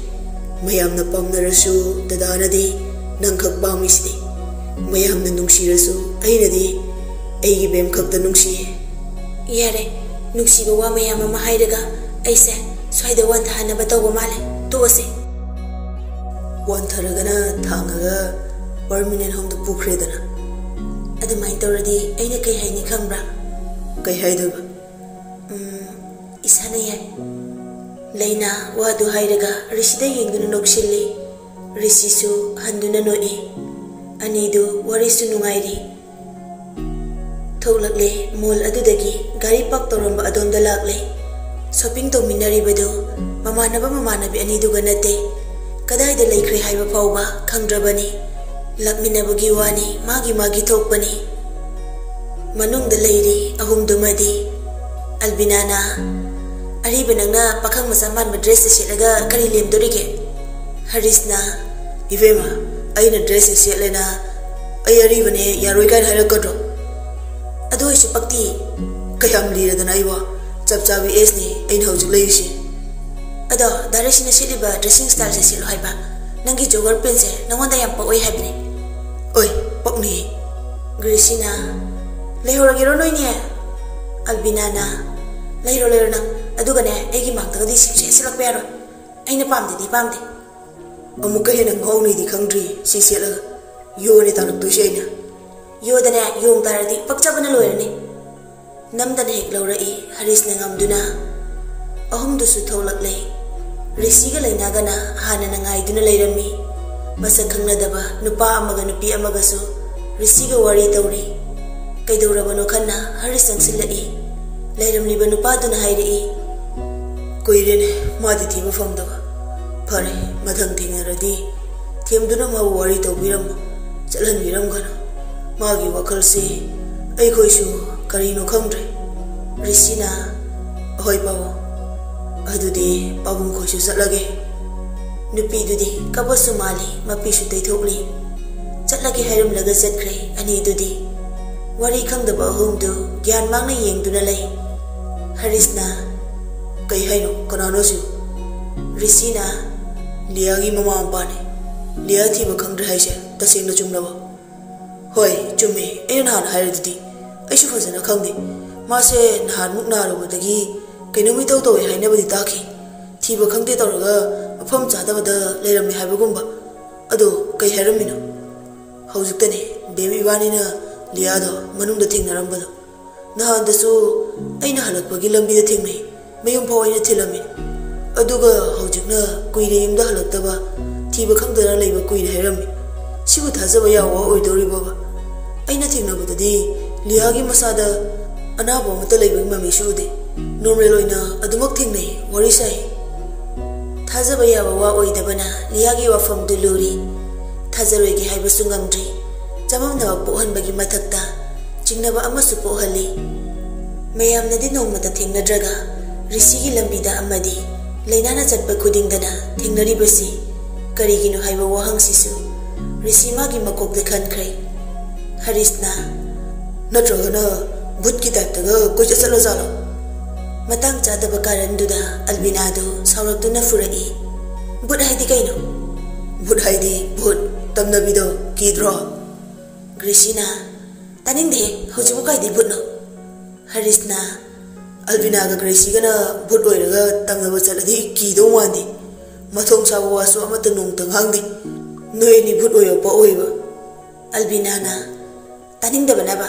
ꯃꯌꯥꯝꯅ ꯄꯥꯝꯅꯔꯁꯨ ꯗꯗꯥꯅꯗꯤ ꯅꯪ ꯈꯛ ꯄꯥꯝꯃꯤꯁꯤꯗꯤ꯫ ꯃꯌꯥꯝꯅ ꯅꯨꯡꯁꯤꯔꯁꯨ ꯑꯩꯅꯗꯤ ꯑꯩꯒꯤ ꯕꯦꯝ ꯈꯛꯇ ꯅꯨꯡꯁꯤꯌꯦ꯫" ꯌꯥꯔꯦ, ꯅꯨꯡꯁꯤꯕ ꯋꯥ ꯃꯌꯥꯝ ꯑꯃ ꯍꯥꯏꯔꯒ ꯑꯩꯁꯦ ꯁ꯭ꯋꯥꯏꯗ ꯋꯥꯟꯊꯍꯟꯅꯕ ꯇꯧꯕ ꯃꯥꯜꯂꯦ꯫ ꯇꯣꯛꯑꯁꯦ꯫ ꯋꯥꯟꯊꯔꯒꯅ ꯊꯥꯡꯉꯒ ꯄꯔꯃꯤꯅꯦꯟ ꯍꯣꯝꯗ ꯄꯨꯈ꯭ꯔꯦꯗꯅ꯫ ꯑꯗꯨꯃꯥꯏꯅ ꯇꯧꯔꯗꯤ ꯑꯩꯅ ꯀꯩ ꯍꯥꯏꯅꯤ ꯈꯪꯕ꯭ꯔꯥ? ꯀꯩ ꯍꯥꯏꯗꯣꯏꯕ? ꯎꯝ, ꯏꯁꯥꯅ ꯌꯥꯏ꯫ ꯂꯩꯅꯥ ꯋꯥꯗꯨ ꯍꯥꯏꯔꯒ ꯔꯤꯁꯤꯗ ꯌꯦꯡꯗꯨꯅ ꯅꯣꯛꯁꯤꯜꯂꯤ꯫ ꯔꯤꯁꯤꯁꯨ ꯍꯟꯗꯨꯅ ꯅꯣꯛꯏ꯫ ꯑꯅꯤꯗꯨ ꯋꯥꯔꯤꯁꯨ ꯅꯨꯡꯉꯥꯏꯔꯤ꯫ ꯊꯣꯛꯂꯛꯂꯦ꯫ ꯃꯣꯜ ꯑꯗꯨꯗꯒꯤ ꯒꯥꯔꯤ ꯄꯥꯔꯛ ꯇꯧꯔꯝꯕ ꯑꯗꯣꯝꯗ ꯂꯥꯛꯂꯦ꯫ ꯁꯣꯄꯤꯡ ꯇꯧꯃꯤꯟꯅꯔꯤꯕꯗꯨ ꯃꯃꯥꯟꯅꯕ ꯃꯃꯥꯟꯅꯕꯤ ꯑꯅꯤꯗꯨꯒ ꯅꯠꯇꯦ꯫ ꯀꯗꯥꯏꯗ ꯂꯩꯈ꯭ꯔꯦ ꯍꯥꯏꯕ ꯐꯥꯎꯕ ꯈꯪꯗ꯭ꯔꯕꯅꯤ꯫ ꯂꯥꯛꯃꯤꯟꯅꯕꯒꯤ ꯋꯥꯅꯤ, ꯃꯥꯒꯤ ꯃꯥꯒꯤ ꯊꯣꯛꯄꯅꯤ꯫ ꯃꯅꯨꯡꯗ ꯂꯩꯔꯤ ꯑꯍꯨꯝꯗꯨꯃꯗꯤ꯫ ꯑꯜꯕꯤꯅꯥꯅ, "ꯑꯔꯤꯕ, ꯅꯪꯅ ꯄꯥꯈꯪ ꯃꯆꯥ ꯃꯥꯟꯕ ꯗ꯭ꯔꯦꯁꯇ ꯁꯦꯠꯂꯒ ꯀꯔꯤ ꯂꯦꯝꯗꯣꯔꯤꯒꯦ?" ꯍꯔꯤꯁꯅ, "ꯏꯕꯦꯝꯃ, ꯑꯩꯅ ꯗ꯭ꯔꯦꯁꯁꯦ ꯁꯦꯠꯂꯦꯅ ꯑꯩ ꯑꯔꯤꯕꯅꯦ, ꯌꯥꯔꯣꯏ ꯀꯥꯏꯅ ꯍꯥꯏꯔꯛꯀꯗ꯭ꯔꯣ? ꯑꯗꯨ ꯑꯣꯏꯁꯨ ꯄꯛꯇꯤ꯫ ꯀꯌꯥꯝ ꯂꯤꯔꯗꯅ ꯑꯩꯕꯣ? ꯆꯞ ꯆꯥꯕꯤ ꯑꯦꯖꯅꯤ ꯑꯩꯅ ꯍꯧꯖꯤꯛ ꯂꯩꯔꯤꯁꯤ꯫ ꯑꯗꯣ ꯗꯥ ꯔꯤꯁꯤꯅ ꯁꯦꯠꯂꯤꯕ ꯗ꯭ꯔꯦꯁꯤꯡ ꯁ꯭ꯇꯥꯏꯜꯁꯦ ꯁꯦꯠꯂꯣ ꯍꯥꯏꯕ꯫ ꯅꯪꯒꯤ ꯖꯣꯒꯔ ꯄꯦꯟꯁꯦ ꯅꯉꯣꯟꯗ ꯌꯥꯝ ꯄꯛꯑꯣꯏ ꯍꯥꯏꯕꯅꯦ꯫" "ꯑꯣꯏ, ꯄꯛꯅꯤꯌꯦ꯫" ꯒ꯭ꯔꯦꯁꯤꯅ, "ꯂꯩꯍꯧꯔꯒꯦꯔꯣ ꯅꯣꯏꯅꯦ?" ꯑꯜꯕꯤꯅꯥꯅ, "ꯂꯩꯔꯣ, ꯂꯩꯔꯣ ꯅꯪ꯫ ꯑꯗꯨꯒꯅꯦ, ꯑꯩꯒꯤ ꯃꯥꯡꯗꯒꯗꯤ ꯁꯤꯞꯁꯦ ꯁꯤꯜꯂꯛꯄ ꯌꯥꯔꯣꯏ꯫ ꯑꯩꯅ ꯄꯥꯝꯗꯦꯗꯤ ꯄꯥꯝꯗꯦ꯫" "ꯑꯃꯨꯛꯀ ꯍꯦꯟꯅ ꯉꯥꯎꯅꯤꯗꯤ ꯈꯪꯗ꯭ꯔꯤ ꯁꯤ ꯁꯦꯠꯂꯒ꯫ ꯌꯣꯅꯦ ꯇꯥꯔꯛꯇꯣꯏꯁꯦ ꯑꯩꯅ꯫" "ꯌꯣꯗꯅꯦ, ꯌꯣꯡ ꯇꯥꯔꯗꯤ ꯄꯛꯆꯕꯅ ꯂꯣꯏꯔꯅꯤ꯫" ꯅꯝꯗꯅ ꯍꯦꯛ ꯂꯧꯔꯛꯏ ꯍꯔꯤꯁꯅ ꯉꯝꯗꯨꯅ꯫ ꯑꯍꯨꯝꯗꯨꯁꯨ ꯊꯣꯛꯂꯛꯂꯦ꯫ ꯔꯤꯁꯤꯒ ꯂꯩꯅꯥꯒꯅ ꯍꯥꯟꯅꯅ ꯉꯥꯏꯗꯨꯅ ꯂꯩꯔꯝꯃꯤ꯫ ꯃꯁꯛ ꯈꯪꯅꯗꯕ ꯅꯨꯄꯥ ꯑꯃꯒ ꯅꯨꯄꯤ ꯑꯃꯒꯁꯨ ꯔꯤꯁꯤꯒ ꯋꯥꯔꯤ ꯇꯧꯔꯤ꯫ ꯀꯩꯗꯧꯔꯕꯅꯣ ꯈꯟꯅ ꯍꯔꯤꯁ ꯆꯪꯁꯤꯜꯂꯛꯏ꯫ ꯂꯩꯔꯝꯂꯤꯕ ꯅꯨꯄꯥꯗꯨꯅ ꯍꯥꯏꯔꯛꯏ, "ꯀꯨꯏꯔꯦꯅꯦ ꯃꯥꯗꯤ ꯊꯤꯕ ꯐꯪꯗꯕ꯫ ꯐꯔꯦ, ꯃꯊꯪ ꯊꯦꯡꯅꯔꯗꯤ ꯊꯦꯝꯗꯨꯅ ꯃꯥꯕꯨ ꯋꯥꯔꯤ ꯇꯧꯕꯤꯔꯝꯃꯨ, ꯆꯠꯍꯟꯕꯤꯔꯝꯒꯅꯨ꯫ ꯃꯥꯒꯤ ꯋꯥꯈꯜꯁꯤ ꯑꯩꯈꯣꯏꯁꯨ ꯀꯔꯤꯅꯣ ꯈꯪꯗ꯭ꯔꯦ꯫" ꯔꯤꯁꯤꯅ, "ꯑꯍꯣꯏ ꯄꯥꯕꯨꯡ, ꯑꯗꯨꯗꯤ ꯄꯥꯕꯨꯡ ꯈꯣꯏꯁꯨ ꯆꯠꯂꯒꯦ꯫" ꯅꯨꯄꯤꯗꯨꯗꯤ ꯀꯞꯄꯁꯨ ꯃꯥꯜꯂꯤ, ꯃꯄꯤꯁꯨ ꯇꯩꯊꯣꯛꯂꯤ꯫ ꯆꯠꯂꯒꯦ ꯍꯥꯏꯔꯝꯂꯒ ꯆꯠꯈ꯭ꯔꯦ ꯑꯅꯤꯗꯨꯗꯤ꯫ ꯋꯥꯔꯤ ꯈꯪꯗꯕ ꯑꯍꯨꯝꯗꯨ ꯒ꯭ꯌꯥꯟ ꯃꯥꯡꯅ ꯌꯦꯡꯗꯨꯅ ꯂꯩ꯫ ꯍꯔꯤꯁꯅ, "ꯀꯩ ꯍꯥꯏꯅꯣ? ꯀꯅꯥꯅꯣ ꯁꯤꯕꯨ?" ꯔꯤꯁꯤꯅ, "ꯂꯤꯌꯥꯒꯤ ꯃꯃꯥ ꯃꯄꯥꯅꯦ꯫ ꯂꯤꯌꯥ ꯊꯤꯕ ꯈꯪꯗ꯭ꯔꯦ ꯍꯥꯏꯁꯦ ꯇꯁꯦꯡꯅ ꯆꯨꯝꯂꯕꯣ?" "ꯍꯣꯏ, ꯆꯨꯝꯃꯦ꯫ ꯑꯩꯅ ꯅꯍꯥꯟ ꯍꯥꯏꯔꯤꯗꯨꯗꯤ꯫ ꯑꯩꯁꯨ ꯐꯖꯅ ꯈꯪꯗꯦ꯫ ꯃꯥꯁꯦ ꯅꯍꯥꯟꯃꯨꯛ ꯅꯥꯔꯨꯕꯗꯒꯤ ꯀꯩꯅꯣꯝ ꯏꯇꯧ ꯇꯧꯋꯦ ꯍꯥꯏꯅꯕꯗꯤ ꯇꯥꯈꯤ꯫ ꯊꯤꯕ ꯈꯪꯗꯦ ꯇꯧꯔꯒ ꯃꯐꯝ ꯆꯥꯗꯕꯗ ꯂꯩꯔꯝꯃꯦ ꯍꯥꯏꯕꯒꯨꯝꯕ꯫ ꯑꯗꯣ ꯀꯩ ꯍꯥꯏꯔꯝꯃꯤꯅꯣ?" "ꯍꯧꯖꯤꯛꯇꯅꯦ ꯕꯦꯝ ꯏꯕꯥꯅꯤꯅ ꯂꯤꯌꯥꯗꯣ ꯃꯅꯨꯡꯗ ꯊꯦꯡꯅꯔꯝꯕꯗꯣ꯫ ꯅꯍꯥꯟꯗꯁꯨ ꯑꯩꯅ ꯍꯜꯂꯛꯄꯒꯤ ꯂꯝꯕꯤꯗ ꯊꯦꯡꯅꯩ꯫ ꯃꯌꯨꯝ ꯐꯥꯎ ꯑꯩꯅ ꯊꯤꯜꯂꯝꯃꯤ꯫ ꯑꯗꯨꯒ ꯍꯧꯖꯤꯛꯅ ꯀꯨꯏꯔꯦ ꯌꯨꯝꯗ ꯍꯜꯂꯛꯇꯕ, ꯊꯤꯕ ꯈꯪꯗꯅ ꯂꯩꯕ ꯀꯨꯏꯔꯦ ꯍꯥꯏꯔꯝꯃꯤ꯫ ꯁꯤꯕꯨ ꯊꯥꯖꯕ ꯌꯥꯕ ꯑꯣꯏꯗꯧꯔꯤꯕꯣꯕ? ꯑꯩꯅ ꯊꯦꯡꯅꯕꯗꯗꯤ ꯂꯤꯌꯥꯒꯤ ꯃꯁꯥꯗ ꯑꯅꯥꯕ ꯑꯃꯠꯇ ꯂꯩꯕꯒꯤ ꯃꯃꯤꯁꯨ ꯎꯗꯦ꯫ ꯅꯣꯔꯃꯦꯜ ꯑꯣꯏꯅ ꯑꯗꯨꯃꯛ ꯊꯦꯡꯅꯩ, ꯋꯥꯔꯤ ꯁꯥꯏ꯫ ꯊꯥꯖꯕ ꯌꯥꯕ ꯋꯥ ꯑꯣꯏꯗꯕꯅ ꯂꯤꯌꯥꯒꯤ ꯋꯥꯐꯝꯗꯨ ꯂꯨꯔꯤ꯫ ꯊꯥꯖꯔꯣꯏꯒꯦ ꯍꯥꯏꯕꯁꯨ ꯉꯝꯗ꯭ꯔꯤ꯫ ꯆꯃꯝꯅꯕ ꯄꯣꯛꯍꯟꯕꯒꯤ ꯃꯊꯛꯇ ꯆꯤꯡꯅꯕ ꯑꯃꯁꯨ ꯄꯣꯛꯍꯜꯂꯤ꯫ ꯃꯌꯥꯝꯅꯗꯤ ꯅꯣꯡꯃꯇ ꯊꯦꯡꯅꯗ꯭ꯔꯒ ꯔꯤꯁꯤꯒꯤ ꯂꯝꯕꯤꯗ ꯑꯃꯗꯤ ꯂꯩꯅꯥꯅ ꯆꯠꯄ ꯈꯨꯗꯤꯡꯗꯅ ꯊꯦꯡꯅꯔꯤꯕꯁꯤ ꯀꯔꯤꯒꯤꯅꯣ ꯍꯥꯏꯕ ꯋꯥꯍꯪꯁꯤꯁꯨ ꯔꯤꯁꯤ ꯃꯥꯒꯤ ꯃꯀꯣꯛꯇ ꯈꯟꯈ꯭ꯔꯦ꯫ ꯍꯔꯤꯁꯅ, "ꯅꯠꯇ꯭ꯔꯒꯅ ꯚꯨꯠꯀꯤ ꯇꯥꯏꯞꯇꯒ ꯀꯣꯏꯆꯠ ꯆꯠꯂꯖꯥꯠꯂꯣ?" ꯃꯇꯥꯡ ꯆꯥꯗꯕ ꯀꯥꯔꯟꯗꯨꯗ ꯑꯜꯕꯤꯅꯥꯗꯨ ꯁꯥꯎꯔꯛꯇꯨꯅ ꯐꯨꯔꯛꯏ, "ꯚꯨꯠ ꯍꯥꯏꯗꯤ ꯀꯩꯅꯣ?" "ꯚꯨꯠ ꯍꯥꯏꯗꯤ ꯚꯨꯠ, ꯇꯝꯅꯕꯤꯗꯣ, ꯀꯤꯗ꯭ꯔꯣ?" ꯒ꯭ꯔꯦꯁꯤꯅ, "ꯇꯥꯅꯤꯡꯗꯦ, ꯍꯧꯖꯤꯛꯄꯨ ꯀꯥꯏꯗꯩ ꯚꯨꯠꯅꯣ?" ꯍꯔꯤꯁꯅ, "ꯑꯜꯕꯤꯅꯥꯒ ꯒ꯭ꯔꯦꯁꯤꯒꯅ ꯚꯨꯠ ꯑꯣꯏꯔꯒ ꯇꯝꯅꯕ ꯆꯠꯂꯗꯤ ꯀꯤꯗꯧ ꯃꯥꯟꯗꯦ꯫ ꯃꯊꯣꯡ ꯆꯥꯕ ꯋꯥꯁꯨ ꯑꯃꯠꯇ ꯅꯣꯡꯃꯇ ꯉꯥꯡꯗꯦ꯫ ꯅꯣꯏ ꯑꯅꯤ ꯚꯨꯠ ꯑꯣꯏꯕ ꯄꯣꯛ ꯑꯣꯏꯕ?" ꯑꯜꯕꯤꯅꯥꯅ, "ꯇꯥꯅꯤꯡꯗꯕꯅꯕ?"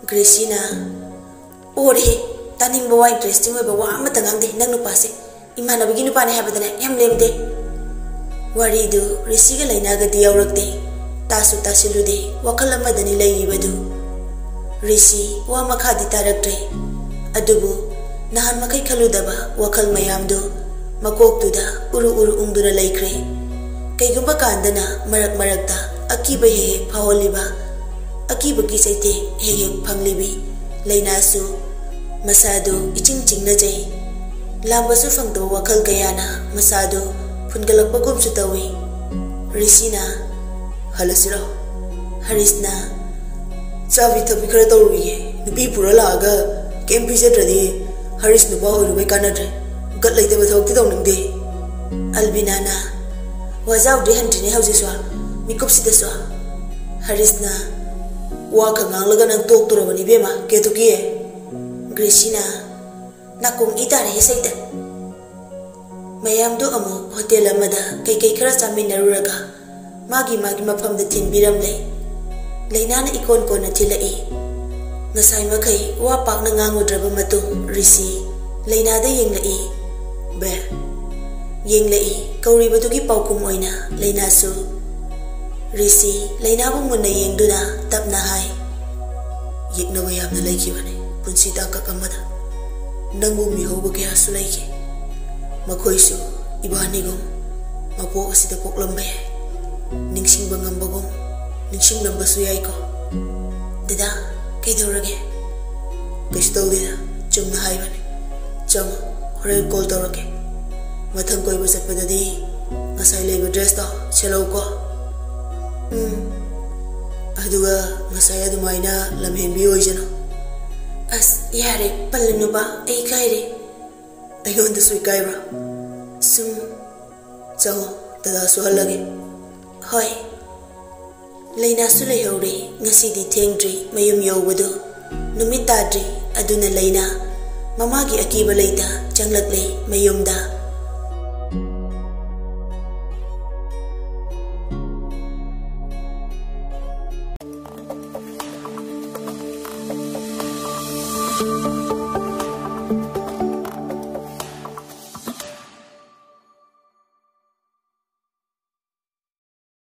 ꯒ꯭ꯔꯦꯁꯤꯅ, "ꯑꯣꯔꯦ, ꯇꯥꯅꯤꯡꯕ ꯋꯥ, ꯏꯟꯇꯔꯦꯁꯇꯤꯡ ꯑꯣꯏꯕ ꯋꯥ ꯑꯃꯠꯇ ꯉꯥꯡꯗꯦ꯫ ꯅꯪ ꯅꯨꯄꯥꯁꯦ ꯏꯃꯥꯟꯅꯕꯒꯤ ꯅꯨꯄꯥꯅꯦ ꯍꯥꯏꯕꯗꯅꯦ ꯌꯥꯝ ꯂꯦꯝꯗꯦ꯫" ꯋꯥꯔꯤꯗꯨ ꯔꯤꯁꯤꯒ ꯂꯩꯅꯥꯒꯗꯤ ꯌꯥꯎꯔꯛꯇꯦ꯫ ꯇꯥꯁꯨ ꯇꯥꯁꯤꯜꯂꯨꯗꯦ, ꯋꯥꯈꯜ ꯑꯃꯗꯅꯤ ꯂꯩꯔꯤꯕꯗꯨ꯫ ꯔꯤꯁꯤ ꯋꯥ ꯃꯈꯥꯗꯤ ꯇꯥꯔꯛꯇ꯭ꯔꯦ꯫ ꯑꯗꯨꯕꯨ ꯅꯍꯥꯟ ꯃꯈꯩ ꯈꯜꯂꯨꯗꯕ ꯋꯥꯈꯜ ꯃꯌꯥꯝꯗꯨ ꯃꯀꯣꯛꯇꯨꯗ ꯎꯔꯨ ꯎꯔꯨ ꯎꯪꯗꯨꯅ ꯂꯩꯈ꯭ꯔꯦ꯫ ꯀꯩꯒꯨꯝꯕ ꯀꯥꯟꯗꯅ ꯃꯔꯛ ꯃꯔꯛꯇ ꯑꯀꯤꯕ ꯍꯦꯛ ꯍꯦꯛ ꯐꯥꯎꯍꯜꯂꯤꯕ, ꯑꯀꯤꯕꯒꯤ ꯆꯩꯊꯦꯡ ꯍꯦꯛ ꯍꯦꯛ ꯐꯪꯂꯤꯕꯤ ꯂꯩꯅꯥꯁꯨ ꯃꯁꯥꯗꯨ ꯏꯆꯤꯡ ꯆꯤꯡꯅꯖꯩ꯫ ꯂꯥꯝꯕꯁꯨ ꯐꯪꯗꯕ ꯋꯥꯈꯜ ꯀꯌꯥꯅ ꯃꯁꯥꯗꯨ ꯐꯨꯟꯒꯠꯂꯛꯄꯒꯨꯝꯁꯨ ꯇꯧꯏ꯫ ꯔꯤꯁꯤꯅ, "ꯍꯜꯂꯁꯤꯔꯣ?" ꯍꯔꯤꯁꯅ, "ꯆꯥꯕꯤ ꯊꯛꯄꯤ ꯈꯔ ꯇꯧꯔꯨꯏꯌꯦ꯫ ꯅꯨꯄꯤ ꯄꯨꯔ ꯂꯥꯛꯑꯒ ꯀꯩꯝ ꯄꯤꯖꯗ꯭ꯔꯗꯤ ꯍꯔꯤꯁ ꯅꯨꯄꯥ ꯑꯣꯏꯔꯨꯕꯩ ꯀꯥꯟꯅꯗ꯭ꯔꯦ꯫ ꯒꯠ ꯂꯩꯇꯕ ꯊꯕꯛꯇꯤ ꯇꯧꯅꯤꯡꯗꯦ꯫" ꯑꯜꯕꯤꯅꯥꯅ, "ꯋꯥꯖꯥꯎꯗꯤ ꯍꯟꯗ꯭ꯔꯤꯅꯦ ꯍꯧꯖꯤꯛꯁꯨ, ꯃꯤꯀꯨꯞꯁꯤꯗꯁꯨ꯫" ꯍꯔꯤꯁꯅ, "ꯋꯥ ꯈꯛ ꯉꯥꯡꯂꯒ ꯅꯪ ꯇꯣꯛꯇꯣꯔꯕꯅꯤ ꯏꯕꯦꯝꯃ, ꯀꯦꯇꯨꯀꯤ꯫" ꯒ꯭ꯔꯦꯁꯤꯅ, "ꯅꯥꯀꯣꯡ ꯏ ꯇꯥꯔꯦ ꯏꯁꯩꯗ꯫" ꯃꯌꯥꯝꯗꯨ ꯑꯃꯨꯛ ꯍꯣꯇꯦꯜ ꯑꯃꯗ ꯀꯩꯀꯩ ꯈꯔ ꯆꯥꯃꯤꯟꯅꯔꯨꯔꯒ ꯃꯥꯒꯤ ꯃꯥꯒꯤ ꯃꯐꯝꯗ ꯊꯤꯟꯕꯤꯔꯝꯂꯦ꯫ ꯂꯩꯅꯥꯅ ꯏꯀꯣꯟ ꯀꯣꯟꯅ ꯊꯤꯜꯂꯛꯏ꯫ ꯉꯁꯥꯏ ꯃꯈꯩ ꯋꯥ ꯄꯥꯛꯅ ꯉꯥꯡꯉꯨꯗ꯭ꯔꯕ ꯃꯇꯨꯡ ꯔꯤꯁꯤ ꯂꯩꯅꯥꯗ ꯌꯦꯡꯂꯛꯏ꯫ "ꯕꯦ, ꯌꯦꯡꯂꯛꯏ꯫ ꯀꯧꯔꯤꯕꯗꯨꯒꯤ ꯄꯥꯎꯈꯨꯝ ꯑꯣꯏꯅ ꯂꯩꯅꯥꯁꯨ꯫ ꯔꯤꯁꯤ ꯂꯩꯅꯥꯕꯨ ꯃꯨꯟꯅ ꯌꯦꯡꯗꯨꯅ ꯇꯞꯅ ꯍꯥꯏ, "ꯌꯦꯛꯅꯕ ꯌꯥꯝꯅ ꯂꯩꯈꯤꯕꯅꯤ ꯄꯨꯟꯁꯤ ꯇꯥꯡꯀꯛ ꯑꯃꯗ꯫ ꯅꯪꯕꯨ ꯃꯤꯍꯧꯕ ꯀꯌꯥꯁꯨ ꯂꯩꯈꯤ꯫ ꯃꯈꯣꯏꯁꯨ ꯏꯕꯥꯅꯤꯒꯨꯝ ꯃꯄꯣꯛ ꯑꯁꯤꯗ ꯄꯣꯛꯂꯝꯕ ꯌꯥꯏ꯫ ꯅꯤꯡꯁꯤꯡꯕ ꯉꯝꯕꯒꯨꯝ ꯅꯤꯡꯁꯤꯡꯂꯝꯕꯁꯨ ꯌꯥꯏꯀꯣ꯫ ꯗꯗꯥ, ꯀꯩꯗꯧꯔꯒꯦ?" "ꯀꯩꯁꯨ ꯇꯧꯗꯦꯗ, ꯆꯨꯝꯅ ꯍꯥꯏꯕꯅꯤ꯫ ꯆꯪꯉꯣ, ꯍꯣꯔꯦꯟ ꯀꯣꯜ ꯇꯧꯔꯛꯀꯦ꯫ ꯃꯊꯪ ꯀꯣꯏꯕ ꯆꯠꯄꯗꯗꯤ ꯉꯁꯥꯏ ꯂꯩꯕ ꯗ꯭ꯔꯦꯁꯇꯣ ꯁꯦꯠꯂꯧꯀꯣ꯫ ꯎꯝ꯫ ꯑꯗꯨꯒ ꯉꯁꯥꯏ ꯑꯗꯨꯃꯥꯏꯅ ꯂꯝꯍꯦꯟꯕꯤ ꯑꯣꯏꯖꯅꯨ꯫" "ꯑꯁ, ꯌꯥꯔꯦ, ꯄꯜꯂꯅꯨꯕ, ꯑꯩ ꯏꯀꯥꯏꯔꯦ꯫" "ꯑꯩꯉꯣꯟꯗꯁꯨ ꯏꯀꯥꯏꯕ꯭ꯔꯥ? ꯁꯨꯝ ꯆꯪꯉꯣ, ꯗꯗꯥꯁꯨ ꯍꯜꯂꯒꯦ꯫" "ꯍꯣꯏ꯫" ꯂꯩꯅꯥꯁꯨ ꯂꯩꯍꯧꯔꯦ꯫ ꯉꯁꯤꯗꯤ ꯊꯦꯡꯗ꯭ꯔꯤ ꯃꯌꯨꯝ ꯌꯧꯕꯗꯨ꯫ ꯅꯨꯃꯤꯠ ꯇꯥꯗ꯭ꯔꯤ꯫ ꯑꯗꯨꯅ ꯂꯩꯅꯥ ꯃꯃꯥꯒꯤ ꯑꯀꯤꯕ ꯂꯩꯇ ꯆꯪꯂꯛꯂꯦ ꯃꯌꯨꯝꯗ꯫